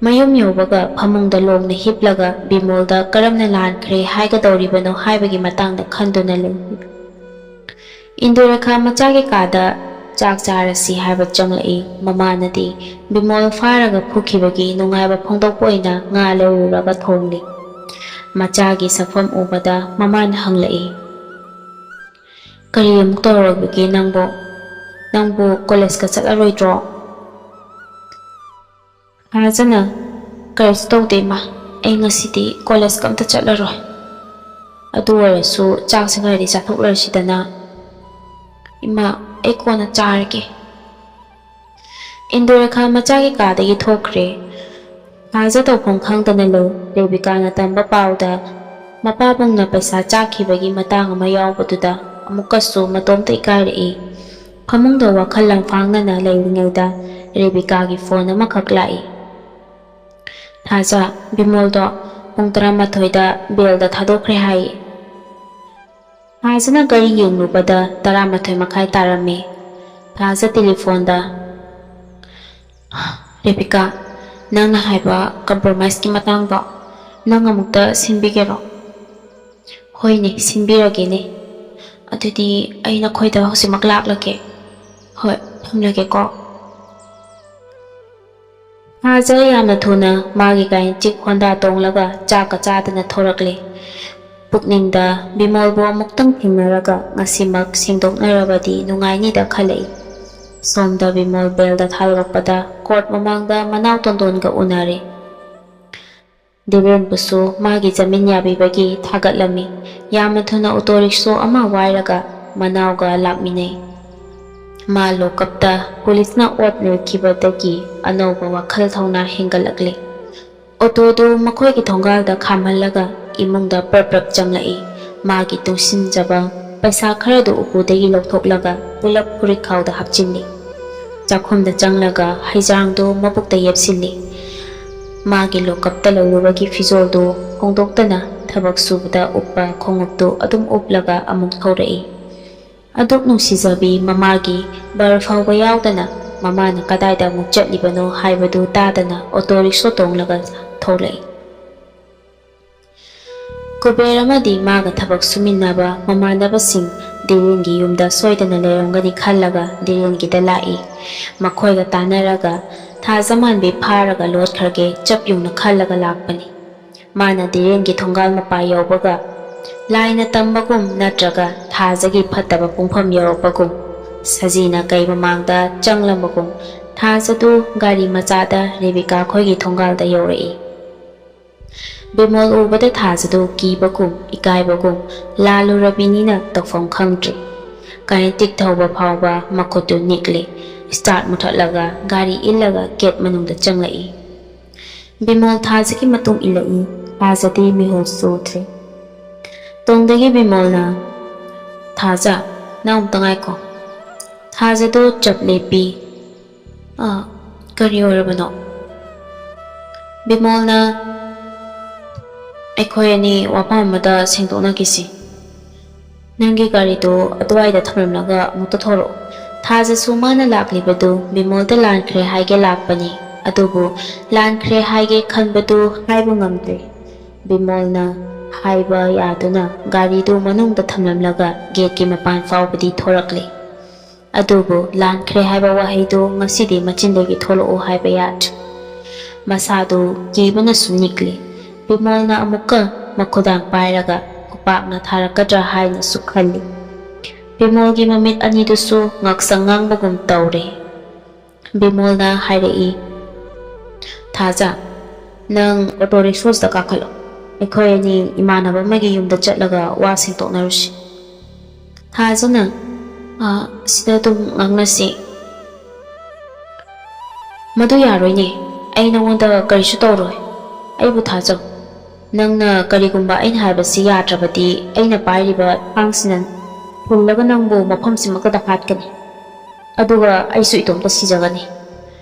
ꯃꯌꯨꯝ ꯌꯧꯕꯒ ꯐꯃꯨꯡꯗ ꯂꯣꯡꯅ ꯍꯤꯞꯂꯒ ꯕꯤꯃꯣꯜꯗ ꯀꯔꯝꯅ ꯂꯥꯟꯈ꯭ꯔꯦ ꯍꯥꯏꯒꯗꯧꯔꯤꯕꯅꯣ ꯍꯥꯏꯕꯒꯤ ꯃꯇꯥꯡꯗ ꯈꯟꯗꯨꯅ ꯂꯩ꯫ ꯏꯟꯗꯨꯔꯦꯈꯥ ꯃꯆꯥꯒꯤ ꯀꯥꯗ ꯆꯥꯛ ꯆꯥꯔꯁꯤ ꯍꯥꯏꯕ ꯆꯪꯂꯛꯏ꯫ ꯃꯃꯥꯅꯗꯤ ꯕꯤꯃꯣꯜ ꯐꯥꯔꯒ ꯐꯨꯈꯤꯕꯒꯤ ꯅꯨꯡꯉꯥꯏꯕ ꯐꯣꯡꯗꯣꯛꯄ ꯑꯣꯏꯅ ꯉꯥ ꯂꯩꯔꯨꯔꯒ ꯊꯣꯡꯂꯤ꯫ ꯃꯆꯥꯒꯤ ꯁꯛꯐꯝ ꯎꯕꯗ ꯃꯃꯥꯅ ꯍꯪꯂꯛꯏ, "ꯀꯔꯤ ꯑꯃꯨꯛ ꯇꯧꯔꯒꯦ ꯅꯪꯕꯨ? ꯅꯪꯕꯨ ꯀꯣꯂꯦꯖꯀ ꯆꯠꯂꯔꯣꯏꯗ꯭ꯔꯣ?" ꯐꯖꯅ, "ꯀꯔꯤꯁꯨ ꯇꯧꯗꯦ ꯏꯃꯥ, ꯑꯩ ꯉꯁꯤꯗꯤ ꯀꯣꯂꯦꯖꯀ ꯑꯝꯇ ꯆꯠꯂꯔꯣꯏ꯫ ꯑꯗꯨ ꯑꯣꯏꯔꯁꯨ ꯆꯥꯛꯁꯦ ꯈꯔꯗꯤ ꯆꯥꯊꯣꯛꯂꯔꯁꯤꯗꯅ꯫" "ꯏꯃꯥ, ꯑꯩ ꯀꯣꯟꯅ ꯆꯥꯔꯒꯦ꯫" ꯏꯟꯗꯨꯔꯦꯈꯥ ꯃꯆꯥꯒꯤ ꯀꯥꯗꯒꯤ ꯊꯣꯛꯈ꯭ꯔꯦ꯫ ꯐꯥꯖ ꯇꯧꯐꯝ ꯈꯪꯗꯅ ꯂꯩ꯫ ꯔꯦꯕꯤꯀꯥꯅ ꯇꯝꯕ ꯄꯥꯎꯗ ꯃꯄꯥꯕꯨꯡꯅ ꯄꯩꯁꯥ ꯆꯥꯛꯈꯤꯕꯒꯤ ꯃꯇꯥꯡ ꯑꯃ ꯌꯥꯎꯕꯗꯨꯗ ꯑꯃꯨꯛꯀꯁꯨ ꯃꯇꯣꯝꯇ ꯏꯀꯥꯏꯔꯛꯏ꯫ ꯐꯃꯨꯡꯗ ꯋꯥꯈꯜ ꯂꯪꯐꯥꯡꯅꯅ ꯂꯩꯔꯤꯉꯩꯗ ꯔꯦꯕꯤꯀꯥꯒꯤ ꯐꯣꯟ ꯑꯃꯈꯛ ꯂꯥꯛꯏ꯫ "ꯊꯥꯖ, ꯕꯤꯃꯣꯜꯗꯣ ꯄꯨꯡ ꯇꯔꯥꯃꯥꯊꯣꯏꯗ ꯕꯦꯜꯗ ꯊꯥꯗꯣꯛꯈ꯭ꯔꯦ ꯍꯥꯏꯌꯦ꯫" ꯐꯥꯖꯅ ꯒꯥꯔꯤ ꯌꯦꯡꯂꯨꯕꯗ ꯇꯔꯥꯃꯥꯊꯣꯏ ꯃꯈꯥꯏ ꯇꯥꯔꯝꯃꯤ꯫ ꯐꯥꯖ ꯇꯦꯂꯤꯐꯣꯟꯗ, "ꯔꯦꯕꯤꯀꯥ, ꯅꯪꯅ ꯍꯥꯏꯕ ꯀꯝꯄ꯭ꯔꯣꯃꯥꯏꯁꯀꯤ ꯃꯇꯥꯡꯗꯣ ꯅꯪ ꯑꯃꯨꯛꯇ ꯁꯤꯟꯕꯤꯒꯦꯔꯣ?" "ꯍꯣꯏꯅꯦ, ꯁꯤꯟꯕꯤꯔꯒꯦꯅꯦ꯫ ꯑꯗꯨꯗꯤ ꯑꯩ ꯅꯈꯣꯏꯗ ꯍꯧꯖꯤꯛꯃꯛ ꯂꯥꯛꯂꯒꯦ꯫ ꯍꯣꯏ, ꯊꯝꯂꯒꯦꯀꯣ꯫" ꯐꯥꯖ ꯌꯥꯝꯅ ꯊꯨꯅ ꯃꯥꯒꯤ ꯒꯥꯏꯅꯤꯆꯤꯛ ꯍꯣꯟꯗꯥ ꯇꯣꯡꯂꯒ ꯆꯥꯛꯀ ꯆꯥꯗꯅ ꯊꯣꯔꯛꯂꯦ꯫ ꯄꯨꯛꯅꯤꯡꯗ ꯕꯤꯃꯣꯜꯕꯨ ꯑꯃꯨꯛꯇꯪ ꯊꯦꯡꯅꯔꯒ ꯉꯁꯤꯃꯛ ꯁꯦꯡꯗꯣꯛꯅꯔꯕꯗꯤ ꯅꯨꯡꯉꯥꯏꯅꯤꯗ ꯈꯜꯂꯛꯏ꯫ ꯁꯣꯝꯗ ꯕꯤꯃꯣꯜ ꯕꯦꯜꯗ ꯊꯥꯗꯣꯔꯛꯄꯗ ꯀꯣꯔꯠ ꯃꯃꯥꯡꯗ ꯃꯅꯥꯎ ꯇꯣꯟꯗꯣꯟꯒ ꯎꯅꯔꯦ꯫ ꯗꯤꯔꯦꯟꯕꯨꯁꯨ ꯃꯥꯒꯤ ꯖꯃꯤꯟ ꯌꯥꯕꯤꯕꯒꯤ ꯊꯥꯒꯠꯂꯝꯃꯤ꯫ ꯌꯥꯝꯅ ꯊꯨꯅ ꯑꯣꯇꯣ ꯔꯤꯛꯁꯣ ꯑꯃ ꯋꯥꯏꯔꯒ ꯃꯅꯥꯎꯒ ꯂꯥꯛꯃꯤꯟꯅꯩ꯫ ꯃꯥ ꯂꯣꯀꯞꯇ ꯄꯨꯂꯤꯁꯅ ꯑꯣꯠ ꯅꯩꯈꯤꯕꯗꯒꯤ ꯑꯅꯧꯕ ꯋꯥꯈꯜ ꯊꯧꯅꯥ ꯍꯦꯟꯒꯠꯂꯛꯂꯦ꯫ ꯑꯣꯇꯣꯗꯨ ꯃꯈꯣꯏꯒꯤ ꯊꯣꯡꯒꯥꯜꯗ ꯈꯥꯝꯍꯜꯂꯒ ꯏꯃꯨꯡꯗ ꯄ꯭ꯔꯞ ꯄ꯭ꯔꯞ ꯆꯪꯂꯛꯏ꯫ ꯃꯥꯒꯤ ꯇꯨꯡꯁꯤꯟꯖꯕ ꯄꯩꯁꯥ ꯈꯔꯗꯨ ꯎꯄꯨꯗꯒꯤ ꯂꯧꯊꯣꯛꯂꯒ ꯄꯨꯂꯞ ꯐꯨꯔꯤꯠꯈꯥꯎꯗ ꯍꯥꯞꯆꯤꯜꯂꯤ꯫ ꯆꯥꯛꯈꯨꯝꯗ ꯆꯪꯂꯒ ꯍꯩꯖꯥꯡꯗꯨ ꯃꯕꯨꯛꯇ ꯌꯦꯞꯁꯤꯜꯂꯤ꯫ ꯃꯥꯒꯤ ꯂꯣꯀꯞꯇ ꯂꯩꯔꯨꯕꯒꯤ ꯐꯤꯖꯣꯜꯗꯨ ꯍꯣꯡꯗꯣꯛꯇꯅ ꯊꯕꯛ ꯁꯨꯕꯗ ꯎꯞꯄ ꯈꯣꯡꯎꯞꯇꯨ ꯑꯗꯨꯝ ꯎꯞꯂꯒ ꯑꯃꯨꯛ ꯊꯧꯔꯛꯏ꯫ ꯑꯗꯨꯛ ꯅꯨꯡꯁꯤꯖꯕꯤ ꯃꯃꯥꯒꯤ ꯕꯔ ꯐꯥꯎꯕ ꯌꯥꯎꯗꯅ ꯃꯃꯥꯅ ꯀꯗꯥꯏꯗ ꯑꯃꯨꯛ ꯆꯠꯂꯤꯕꯅꯣ ꯍꯥꯏꯕꯗꯨ ꯇꯥꯗꯅ ꯑꯣꯇꯣ ꯔꯤꯛꯁꯣ ꯇꯣꯡꯂꯒ ꯊꯣꯛꯂꯛꯏ꯫ ꯀꯨꯕꯦꯔ ꯑꯃꯗꯤ ꯃꯥꯒ ꯊꯕꯛ ꯁꯨꯃꯤꯟꯅꯕ ꯃꯃꯥꯟꯅꯕꯁꯤꯡ ꯗꯤꯔꯦꯟꯒꯤ ꯌꯨꯝꯗ ꯁꯣꯏꯗꯅ ꯂꯩꯔꯝꯒꯅꯤ ꯈꯜꯂꯒ ꯗꯤꯔꯦꯟꯒꯤꯗ ꯂꯥꯛꯏ꯫ ꯃꯈꯣꯏꯒ ꯇꯥꯟꯅꯔꯒ ꯊꯥꯖ ꯃꯥꯟꯕꯤ ꯐꯥꯔꯒ ꯂꯣꯠꯈ꯭ꯔꯒꯦ ꯆꯞ ꯌꯨꯡꯅ ꯈꯜꯂꯒ ꯂꯥꯛꯄꯅꯤ꯫ ꯃꯥꯅ ꯗꯤꯔꯦꯟꯒꯤ ꯊꯣꯡꯒꯥꯜ ꯃꯄꯥ ꯌꯧꯕꯒ ꯂꯥꯏꯅ ꯇꯝꯕꯒꯨꯝ ꯅꯠꯇ꯭ꯔꯒ ꯊꯥꯖꯒꯤ ꯐꯠꯇꯕ ꯄꯨꯡꯐꯝ ꯌꯧꯔꯛꯄꯒꯨꯝ ꯁꯖꯤꯅ ꯀꯩ ꯃꯃꯥꯡꯗ ꯆꯪꯂꯝꯕꯒꯨꯝ ꯊꯥꯖꯗꯨ ꯒꯥꯔꯤ ꯃꯆꯥꯗ ꯔꯦꯕꯤꯀꯥ ꯈꯣꯏꯒꯤ ꯊꯣꯡꯒꯥꯜꯗ ꯌꯧꯔꯛꯏ꯫ ꯕꯤꯃꯣꯜ ꯎꯕꯗ ꯊꯥꯖꯗꯨ ꯀꯤꯕꯒꯨꯝ ꯏꯀꯥꯏꯕꯒꯨꯝ ꯂꯥꯜꯂꯨꯔꯕꯤꯅꯤꯅ ꯇꯧꯐꯝ ꯈꯪꯗ꯭ꯔꯦ꯫ ꯀꯥꯏꯅ ꯇꯤꯛ ꯊꯧꯕ ꯐꯥꯎꯕ ꯃꯈꯨꯠꯇꯨ ꯅꯤꯛꯂꯦ꯫ ꯁ꯭ꯇꯥꯔꯠ ꯃꯨꯊꯠꯂꯒ ꯒꯥꯔꯤ ꯏꯜꯂꯒ ꯒꯦꯠ ꯃꯅꯨꯡꯗ ꯆꯪꯂꯛꯏ꯫ ꯕꯤꯃꯣꯜ ꯊꯥꯖꯒꯤ ꯃꯇꯨꯡ ꯏꯜꯂꯛꯏ꯫ ꯊꯥꯖꯗꯤ ꯃꯤꯍꯨꯜ ꯆꯨꯗ꯭ꯔꯦ꯫ ꯇꯨꯡꯗꯒꯤ ꯕꯤꯃꯣꯜꯅ, "ꯊꯥꯖ, ꯅꯪ ꯑꯃꯨꯛꯇ ꯉꯥꯏꯈꯣ꯫" ꯊꯥꯖꯗꯨ ꯆꯞ ꯂꯦꯞꯄꯤ꯫ "ꯑ, ꯀꯔꯤ ꯑꯣꯏꯔꯕꯅꯣ?" ꯕꯤꯃꯣꯜꯅ, "ꯑꯩꯈꯣꯏ ꯑꯅꯤ ꯋꯥꯐꯝ ꯑꯃꯗ ꯁꯦꯡꯗꯣꯛꯅꯈꯤꯁꯤ꯫ ꯅꯪꯒꯤ ꯒꯥꯔꯤꯗꯨ ꯑꯗꯨꯋꯥꯏꯗ ꯊꯝꯂꯝꯂꯒ ꯑꯃꯨꯛꯇ ꯊꯣꯔꯛꯎ꯫" ꯊꯥꯖꯁꯨ ꯃꯥꯅ ꯂꯥꯛꯂꯤꯕꯗꯨ ꯕꯤꯃꯣꯜꯗ ꯂꯥꯟꯈ꯭ꯔꯦ ꯍꯥꯏꯒꯦ ꯂꯥꯛꯄꯅꯤ꯫ ꯑꯗꯨꯕꯨ ꯂꯥꯟꯈ꯭ꯔꯦ ꯍꯥꯏꯒꯦ ꯈꯟꯕꯗꯨ ꯍꯥꯏꯕ ꯉꯝꯗ꯭ꯔꯦ꯫ ꯕꯤꯃꯣꯜꯅ ꯍꯥꯏꯕ ꯌꯥꯗꯨꯅ ꯒꯥꯔꯤꯗꯨ ꯃꯅꯨꯡꯗ ꯊꯝꯂꯝꯂꯒ ꯒꯦꯠꯀꯤ ꯃꯄꯥꯟ ꯐꯥꯎꯕꯗꯤ ꯊꯣꯔꯛꯂꯦ꯫ ꯑꯗꯨꯕꯨ ꯂꯥꯟꯈ꯭ꯔꯦ ꯍꯥꯏꯕ ꯋꯥꯍꯩꯗꯨ ꯉꯁꯤꯗꯤ ꯃꯆꯤꯟꯗꯒꯤ ꯊꯣꯛꯂꯛꯎ ꯍꯥꯏꯕ ꯌꯥꯗ꯭ꯔꯦ꯫ ꯃꯁꯥꯗꯨ ꯀꯤꯕꯅꯁꯨ ꯅꯤꯛꯂꯤ꯫ ꯕꯤꯃꯣꯜꯅ ꯑꯃꯨꯛꯀ ꯃꯈꯨꯗꯥꯡ ꯄꯥꯏꯔꯒ ꯈꯨꯄꯥꯛꯅ ꯊꯥꯔꯛꯀꯗ꯭ꯔꯥ ꯍꯥꯏꯅꯁꯨ ꯈꯜꯂꯤ꯫ ꯕꯤꯃꯣꯜꯒꯤ ꯃꯃꯤꯠ ꯑꯅꯤꯗꯨꯁꯨ ꯉꯥꯛꯁꯪ ꯉꯥꯡꯕꯒꯨꯝ ꯇꯧꯔꯦ꯫ ꯕꯤꯃꯣꯜꯅ ꯍꯥꯏꯔꯛꯏ, "ꯊꯥꯖ, ꯅꯪ ꯑꯣꯇꯣ ꯔꯤꯛꯁꯣꯁꯤꯗ ꯀꯥꯈꯠꯂꯣ꯫ ꯑꯩꯈꯣꯏ ꯑꯅꯤ ꯏꯃꯥꯟꯅꯕ ꯑꯃꯒꯤ ꯌꯨꯝꯗ ꯆꯠꯂꯒ ꯋꯥ ꯁꯦꯡꯗꯣꯛꯅꯔꯨꯁꯤ꯫" ꯊꯥꯖꯅ, "ꯑ, ꯁꯤꯗ ꯑꯗꯨꯝ ꯉꯥꯡꯅꯁꯤ꯫" "ꯃꯗꯨ ꯌꯥꯔꯣꯏꯅꯦ꯫ ꯑꯩ ꯅꯉꯣꯟꯗ ꯀꯔꯤꯁꯨ ꯇꯧꯔꯣꯏ꯫ ꯑꯩꯕꯨ ꯊꯥꯖꯧ꯫ ꯅꯪꯅ ꯀꯔꯤꯒꯨꯝꯕ ꯑꯩꯅ ꯍꯥꯏꯕꯁꯤ ꯌꯥꯗ꯭ꯔꯕꯗꯤ ꯑꯩꯅ ꯄꯥꯏꯔꯤꯕ ꯊꯥꯡꯁꯤꯅ ꯊꯤꯜꯂꯒ ꯅꯪꯕꯨ ꯃꯐꯝꯁꯤꯃꯛꯇꯗ ꯍꯥꯠꯀꯅꯤ꯫ ꯑꯗꯨꯒ ꯑꯩꯁꯨ ꯏꯇꯣꯝꯇ ꯁꯤꯖꯒꯅꯤ꯫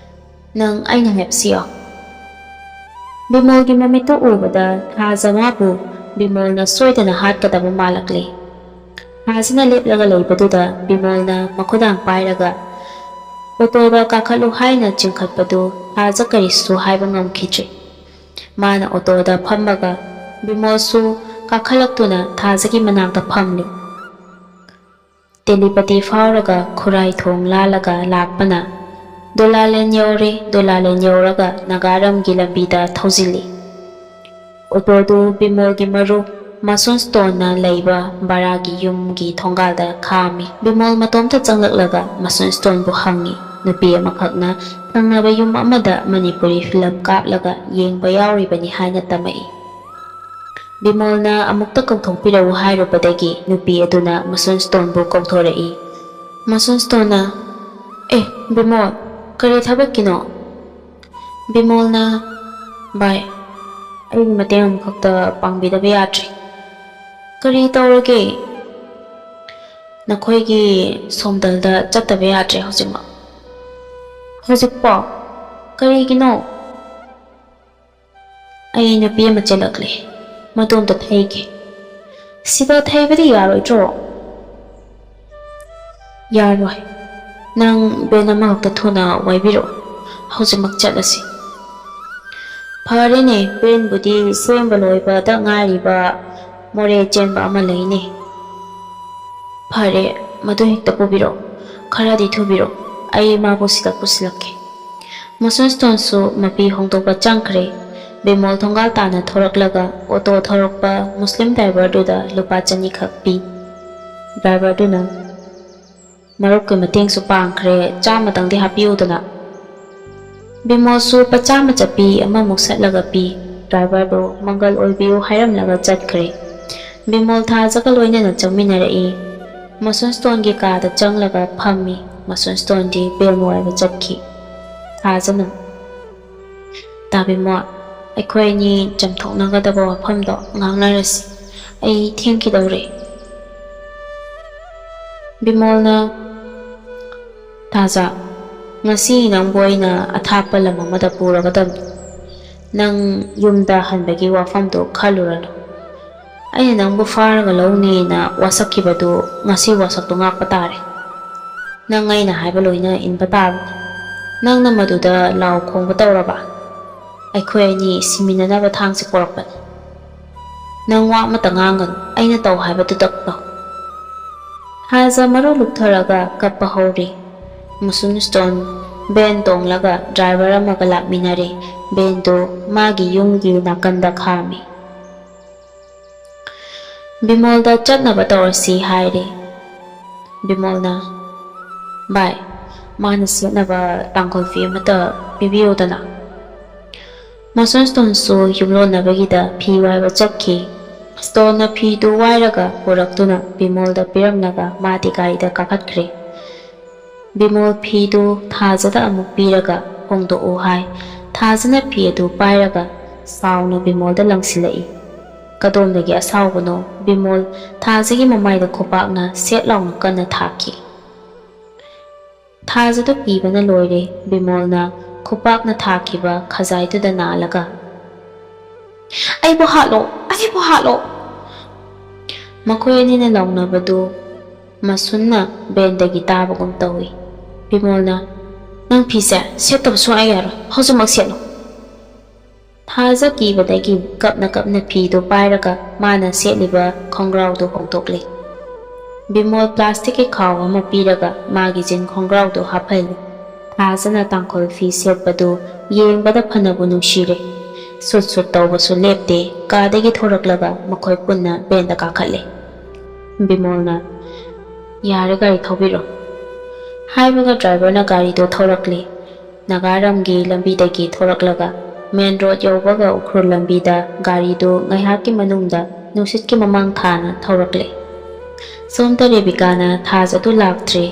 ꯅꯪ ꯑꯩꯅ ꯍꯥꯏꯕꯁꯤ ꯌꯥꯎ꯫" ꯕꯤꯃꯣꯜꯒꯤ ꯃꯃꯤꯠꯇꯨ ꯎꯕꯗ ꯊꯥꯖ ꯃꯥꯕꯨ ꯕꯤꯃꯣꯜꯅ ꯁꯣꯏꯗꯅ ꯍꯥꯠꯀꯗꯕ ꯃꯥꯜꯂꯛꯂꯦ꯫ ꯊꯥꯖꯅ ꯂꯦꯞꯂꯒ ꯂꯩꯕꯗꯨꯗ ꯕꯤꯃꯣꯜꯅ ꯃꯈꯨꯗꯥꯡ ꯄꯥꯏꯔꯒ ꯑꯣꯇꯣꯗ ꯀꯥꯈꯠꯂꯨ ꯍꯥꯏꯅ ꯆꯤꯡꯈꯠꯄꯗꯨ ꯊꯥꯖ ꯀꯔꯤꯁꯨ ꯍꯥꯏꯕ ꯉꯝꯈꯤꯗ꯭ꯔꯦ꯫ ꯃꯥꯅ ꯑꯣꯇꯣꯗ ꯐꯝꯃꯒ ꯕꯤꯃꯣꯜꯁꯨ ꯀꯥꯈꯠꯂꯛꯇꯨꯅ ꯊꯥꯖꯒꯤ ꯃꯅꯥꯛꯇ ꯐꯝꯂꯤ꯫ ꯇꯦꯂꯤꯄꯇꯤ ꯐꯥꯎꯔꯒ ꯈꯨꯔꯥꯏ ꯊꯣꯡ ꯂꯥꯜꯂꯒ ꯂꯥꯛꯄꯅ ꯗꯨꯂꯥꯂꯦꯟ ꯌꯧꯔꯦ, ꯗꯨꯂꯥꯂꯦꯟ ꯌꯧꯔꯒ ꯅꯥꯒꯥꯔꯝꯒꯤ ꯂꯝꯕꯤꯗ ꯊꯧꯖꯤꯜꯂꯤ꯫ ꯑꯣꯇꯣꯗꯨ ꯕꯤꯃꯣꯜꯒꯤ ꯃꯔꯨꯞ ꯃꯁꯨꯟ ꯁ꯭ꯇꯣꯟꯅ ꯂꯩꯕ ꯕꯔꯥꯒꯤ ꯌꯨꯝꯒꯤ ꯊꯣꯡꯒꯥꯜꯗ ꯈꯥꯝꯃꯤ꯫ ꯕꯤꯃꯣꯜ ꯃꯇꯣꯝꯇ ꯆꯪꯂꯛꯂꯒ ꯃꯁꯨꯟ ꯁ꯭ꯇꯣꯟꯕꯨ ꯍꯪꯉꯤ꯫ ꯅꯨꯄꯤ ꯑꯃꯈꯛꯅ ꯊꯪꯅꯕ ꯌꯨꯝ ꯑꯃꯗ ꯃꯅꯤꯄꯨꯔꯤ ꯐꯤꯂꯝ ꯀꯥꯞꯂꯒ ꯌꯦꯡꯕ ꯌꯥꯎꯔꯤꯕꯅꯤ ꯍꯥꯏꯅ ꯇꯝꯃꯛꯏ꯫ ꯕꯤꯃꯣꯜꯅ ꯑꯃꯨꯛꯇ ꯀꯧꯊꯣꯛꯄꯤꯔꯛꯎ ꯍꯥꯏꯔꯨꯕꯗꯒꯤ ꯅꯨꯄꯤ ꯑꯗꯨꯅ ꯃꯁꯨꯟ ꯁ꯭ꯇꯣꯟꯕꯨ ꯀꯧꯊꯣꯔꯛꯏ꯫ ꯃꯁꯨꯟ ꯁ꯭ꯇꯣꯟꯅ, "ꯑꯦ, ꯕꯤꯃꯣꯜ, ꯀꯔꯤ ꯊꯕꯛꯀꯤꯅꯣ?" ꯕꯤꯃꯣꯜꯅ, "ꯚꯥꯏ, ꯑꯩꯒꯤ ꯃꯇꯦꯡ ꯑꯃꯈꯛꯇ ꯄꯥꯡꯕꯤꯗꯕ ꯌꯥꯗ꯭ꯔꯦ꯫" "ꯀꯔꯤ ꯇꯧꯔꯒꯦ?" "ꯅꯈꯣꯏꯒꯤ ꯁꯣꯝꯗꯜꯗ ꯆꯠꯇꯕ ꯌꯥꯗ꯭ꯔꯦ ꯍꯧꯖꯤꯛꯃꯛ꯫" "ꯍꯧꯖꯤꯛꯄꯣ? ꯀꯔꯤꯒꯤꯅꯣ?" "ꯑꯩ ꯅꯨꯄꯤ ꯑꯃ ꯆꯦꯜꯂꯛꯂꯦ, ꯃꯗꯨ ꯑꯝꯇ ꯊꯩꯒꯦ꯫" "ꯁꯤꯗ ꯊꯩꯕꯗꯤ ꯌꯥꯔꯣꯏꯗ꯭ꯔꯣ?" "ꯌꯥꯔꯣꯏ, ꯅꯪ ꯚꯦꯟ ꯑꯃꯈꯛꯇ ꯊꯨꯅ ꯋꯥꯏꯕꯤꯔꯛꯑꯣ, ꯍꯧꯖꯤꯛꯃꯛ ꯆꯠꯂꯁꯤ꯫" "ꯐꯔꯦꯅꯦ, ꯚꯦꯟꯕꯨꯗꯤ ꯁꯦꯝꯕ ꯂꯣꯏꯕꯗ ꯉꯥꯏꯔꯤꯕ ꯃꯣꯔꯦ ꯆꯦꯟꯕ ꯑꯃ ꯂꯩꯅꯦ꯫" "ꯐꯔꯦ, ꯃꯗꯨ ꯍꯦꯛꯇ ꯄꯨꯕꯤꯔꯛꯑꯣ, ꯈꯔꯗꯤ ꯊꯨꯕꯤꯔꯛꯑꯣ, ꯑꯩ ꯃꯥꯕꯨ ꯁꯤꯗ ꯄꯨꯁꯤꯜꯂꯛꯀꯦ꯫" ꯃꯁꯨꯟ ꯁ꯭ꯇꯣꯟꯁꯨ ꯃꯄꯤ ꯍꯣꯡꯗꯣꯛꯄ ꯆꯪꯈ꯭ꯔꯦ꯫ ꯕꯤꯃꯣꯜ ꯊꯣꯡꯒꯥꯜ ꯇꯥꯅ ꯊꯣꯔꯛꯂꯒ ꯑꯣꯇꯣ ꯊꯧꯔꯛꯄ ꯃꯨꯁꯂꯤꯝ ꯗ꯭ꯔꯥꯏꯚꯔꯗꯨꯗ ꯂꯨꯄꯥ ꯆꯅꯤꯈꯛ ꯄꯤ꯫ ꯗ꯭ꯔꯥꯏꯚꯔꯗꯨꯅ, "ꯃꯔꯨꯞꯀꯤ ꯃꯇꯦꯡꯁꯨ ꯄꯥꯡꯈ꯭ꯔꯦ, ꯆꯥꯝꯃꯇꯪꯗꯤ ꯍꯥꯞꯄꯤꯌꯨꯗꯅ꯫" ꯕꯤꯃꯣꯜꯁꯨ ꯂꯨꯄꯥ ꯆꯥꯝꯃ ꯆꯠꯄꯤ ꯑꯃꯃꯨꯛ ꯁꯠꯂꯒ ꯄꯤ꯫ ꯗ꯭ꯔꯥꯏꯚꯔꯗꯨ ꯃꯪꯒꯜ ꯑꯣꯏꯕꯤꯌꯨ ꯍꯥꯏꯔꯝꯂꯒ ꯆꯠꯈ꯭ꯔꯦ꯫ ꯕꯤꯃꯣꯜ ꯊꯥꯖꯒ ꯂꯣꯏꯅꯅ ꯆꯪꯃꯤꯟꯅꯔꯛꯏ꯫ ꯃꯁꯨꯟ ꯁ꯭ꯇꯣꯟꯒꯤ ꯀꯥꯗ ꯆꯪꯂꯒ ꯐꯝꯃꯤ꯫ ꯃꯁꯨꯟ ꯁ꯭ꯇꯣꯟꯗꯤ ꯚꯦꯟ ꯋꯥꯏꯕ ꯆꯠꯈꯤ꯫ ꯊꯥꯖꯅ, "ꯇꯥ ꯕꯤꯃꯣꯜ, ꯑꯩꯈꯣꯏ ꯑꯅꯤ ꯆꯝꯊꯣꯛꯅꯒꯗꯕ ꯋꯥꯐꯝꯗꯣ ꯉꯥꯡꯅꯔꯁꯤ꯫ ꯑꯩ ꯊꯦꯡꯈꯤꯗꯧꯔꯦ꯫" ꯕꯤꯃꯣꯜꯅ, "ꯊꯥꯖ, ꯉꯁꯤ ꯅꯪꯕꯨ ꯑꯩꯅ ꯑꯊꯥꯞꯄ ꯂꯝ ꯑꯃꯗ ꯄꯨꯔꯒꯗꯕꯅꯤ꯫ ꯅꯪ ꯌꯨꯝꯗ ꯍꯟꯕꯒꯤ ꯋꯥꯐꯝꯗꯣ ꯈꯜꯂꯨꯔꯅꯨ꯫ ꯑꯩꯅ ꯅꯪꯕꯨ ꯐꯥꯔꯒ ꯂꯧꯅꯤꯅ ꯋꯥꯁꯛꯈꯤꯕꯗꯨ ꯉꯁꯤ ꯋꯥꯁꯛꯇꯨ ꯉꯥꯛꯄ ꯇꯥꯔꯦ꯫ ꯅꯪ ꯑꯩꯅ ꯍꯥꯏꯕ ꯂꯣꯏꯅ ꯏꯟꯕ ꯇꯥꯕꯅꯤ꯫ ꯅꯪꯅ ꯃꯗꯨꯗ ꯂꯥꯎ ꯈꯣꯡꯕ ꯇꯧꯔꯕ? ꯑꯩꯈꯣꯏ ꯑꯅꯤ ꯁꯤꯃꯤꯟꯅꯅꯕ ꯊꯥꯡꯁꯤ ꯄꯣꯔꯛꯄꯅꯤ꯫ ꯅꯪ ꯋꯥ ꯑꯃꯠꯇ ꯉꯥꯡꯒꯅꯨ, ꯑꯩꯅ ꯇꯧ ꯍꯥꯏꯕꯗꯨꯗꯛ ꯇꯧ꯫ ꯊꯥꯖ ꯃꯔꯨ ꯂꯨꯞꯊꯔꯒ ꯀꯞꯄ ꯍꯧꯔꯤ꯫ ꯃꯁꯨꯟ ꯁ꯭ꯇꯣꯟ ꯚꯦꯟ ꯇꯣꯡꯂꯒ ꯗ꯭ꯔꯥꯏꯚꯔ ꯑꯃꯒ ꯂꯥꯛꯃꯤꯟꯅꯔꯦ꯫ ꯚꯦꯟꯗꯨ ꯃꯥꯒꯤ ꯌꯨꯝꯒꯤ ꯅꯥꯀꯟꯗ ꯈꯥꯝꯃꯤ꯫ ꯕꯤꯃꯣꯜꯗ ꯆꯠꯅꯕ ꯇꯧꯔꯁꯤ ꯍꯥꯏꯔꯦ꯫ ꯕꯤꯃꯣꯜꯅ, "ꯚꯥꯏ, ꯃꯥꯅ ꯁꯦꯠꯅꯕ ꯇꯥꯡꯈꯨꯜ ꯐꯤ ꯑꯃꯠꯇ ꯄꯤꯕꯤꯌꯨꯗꯅ?" ꯃꯁꯨꯟ ꯁ꯭ꯇꯣꯟꯁꯨ ꯌꯨꯝꯂꯣꯟꯅꯕꯒꯤꯗ ꯐꯤ ꯋꯥꯏꯕ ꯆꯠꯈꯤ꯫ ꯁ꯭ꯇꯣꯟꯅ ꯐꯤꯗꯨ ꯋꯥꯏꯔꯒ ꯄꯨꯔꯛꯇꯨꯅ ꯕꯤꯃꯣꯜꯗ ꯄꯤꯔꯝꯂꯒ ꯃꯥꯗꯤ ꯒꯥꯔꯤꯗ ꯀꯥꯈꯠꯈ꯭ꯔꯦ꯫ ꯕꯤꯃꯣꯜ ꯐꯤꯗꯨ ꯊꯥꯖꯗ ꯑꯃꯨꯛ ꯄꯤꯔꯒ ꯍꯣꯡꯗꯣꯛꯎ ꯍꯥꯏ꯫ ꯊꯥꯖꯅ ꯐꯤ ꯑꯗꯨ ꯄꯥꯏꯔꯒ ꯁꯥꯎꯅ ꯕꯤꯃꯣꯜꯗ ꯂꯪꯁꯤꯜꯂꯛꯏ꯫ ꯀꯗꯣꯝꯗꯒꯤ ꯑꯁꯥꯎꯕꯅꯣ, ꯕꯤꯃꯣꯜ ꯊꯥꯖꯒꯤ ꯃꯃꯥꯏꯗ ꯈꯨꯄꯥꯛꯅ ꯁꯦꯠ ꯂꯥꯎꯅ ꯀꯟꯅ ꯊꯥꯈꯤ꯫ ꯊꯥꯖꯗꯨ ꯀꯤꯕꯅ ꯂꯣꯏꯔꯦ꯫ ꯕꯤꯃꯣꯜꯅ ꯈꯨꯄꯥꯛꯅ ꯊꯥꯈꯤꯕ ꯈꯖꯥꯏꯗꯨꯗ ꯅꯥꯜꯂꯒ, "ꯑꯩꯕꯨ ꯍꯥꯠꯂꯣ! ꯑꯩꯕꯨ ꯍꯥꯠꯂꯣ!" ꯃꯈꯣꯏ ꯑꯅꯤꯅ ꯂꯥꯎꯅꯕꯗꯨ ꯃꯁꯨꯟꯅ ꯚꯦꯟꯗꯒꯤ ꯇꯥꯕꯒꯨꯝ ꯇꯧꯏ꯫ ꯕꯤꯃꯣꯜꯅ, "ꯅꯪ ꯐꯤꯁꯦ ꯁꯦꯠꯇꯕ ꯁꯨꯡꯌꯥ ꯌꯥꯔꯣꯏ, ꯍꯧꯖꯤꯛꯃꯛ ꯁꯦꯠꯂꯨ!" ꯊꯥꯖ ꯀꯤꯕꯗꯒꯤ ꯀꯞꯅ ꯀꯞꯅ ꯐꯤꯗꯨ ꯄꯥꯏꯔꯒ ꯃꯥꯅ ꯁꯦꯠꯂꯤꯕ ꯈꯣꯡꯒ꯭ꯔꯥꯎꯗꯨ ꯍꯣꯡꯗꯣꯛꯂꯦ꯫ ꯕꯤꯃꯣꯜ ꯄ꯭ꯂꯥꯁꯇꯤꯛꯀꯤ ꯈꯥꯎ ꯑꯃ ꯄꯤꯔꯒ ꯃꯥꯒꯤ ꯖꯤꯟ ꯈꯣꯡꯒ꯭ꯔꯥꯎꯗꯨ ꯍꯥꯞꯍꯜꯂꯤ꯫ ꯊꯥꯖꯅ ꯇꯥꯡꯈꯨꯜ ꯐꯤ ꯁꯦꯠꯄꯗꯨ ꯌꯦꯡꯕꯗ ꯐꯅꯕꯨ ꯅꯨꯡꯁꯤꯔꯦ꯫ ꯁꯨꯠ ꯁꯨꯠ ꯇꯧꯕꯁꯨ ꯂꯦꯞꯇꯦ꯫ ꯀꯥꯗꯒꯤ ꯊꯣꯔꯛꯂꯒ ꯃꯈꯣꯏ ꯄꯨꯟꯅ ꯚꯦꯟꯗ ꯀꯥꯈꯠꯂꯦ꯫ ꯕꯤꯃꯣꯜꯅ, "ꯌꯥꯔꯦ, ꯒꯥꯔꯤ ꯊꯧꯕꯤꯔꯣ" ꯍꯥꯏꯕꯒ ꯗ꯭ꯔꯥꯏꯚꯔꯅ ꯒꯥꯔꯤꯗꯨ ꯊꯧꯔꯛꯂꯦ꯫ ꯅꯥꯒꯥꯔꯝꯒꯤ ꯂꯝꯕꯤꯗꯒꯤ ꯊꯣꯔꯛꯂꯒ ꯃꯦꯟ ꯔꯣꯗ ꯌꯧꯕꯒ ꯎꯈ꯭ꯔꯨꯜ ꯂꯝꯕꯤꯗ ꯒꯥꯔꯤꯗꯨ ꯉꯥꯏꯍꯥꯛꯀꯤ ꯃꯅꯨꯡꯗ ꯅꯨꯡꯁꯤꯠꯀꯤ ꯃꯃꯥꯡ ꯊꯥꯅ ꯊꯧꯔꯛꯂꯦ꯫ ꯁꯣꯝꯗ ꯔꯦꯕꯤꯀꯥꯅ ꯊꯥꯖꯗꯨ ꯂꯥꯛꯇ꯭ꯔꯦ꯫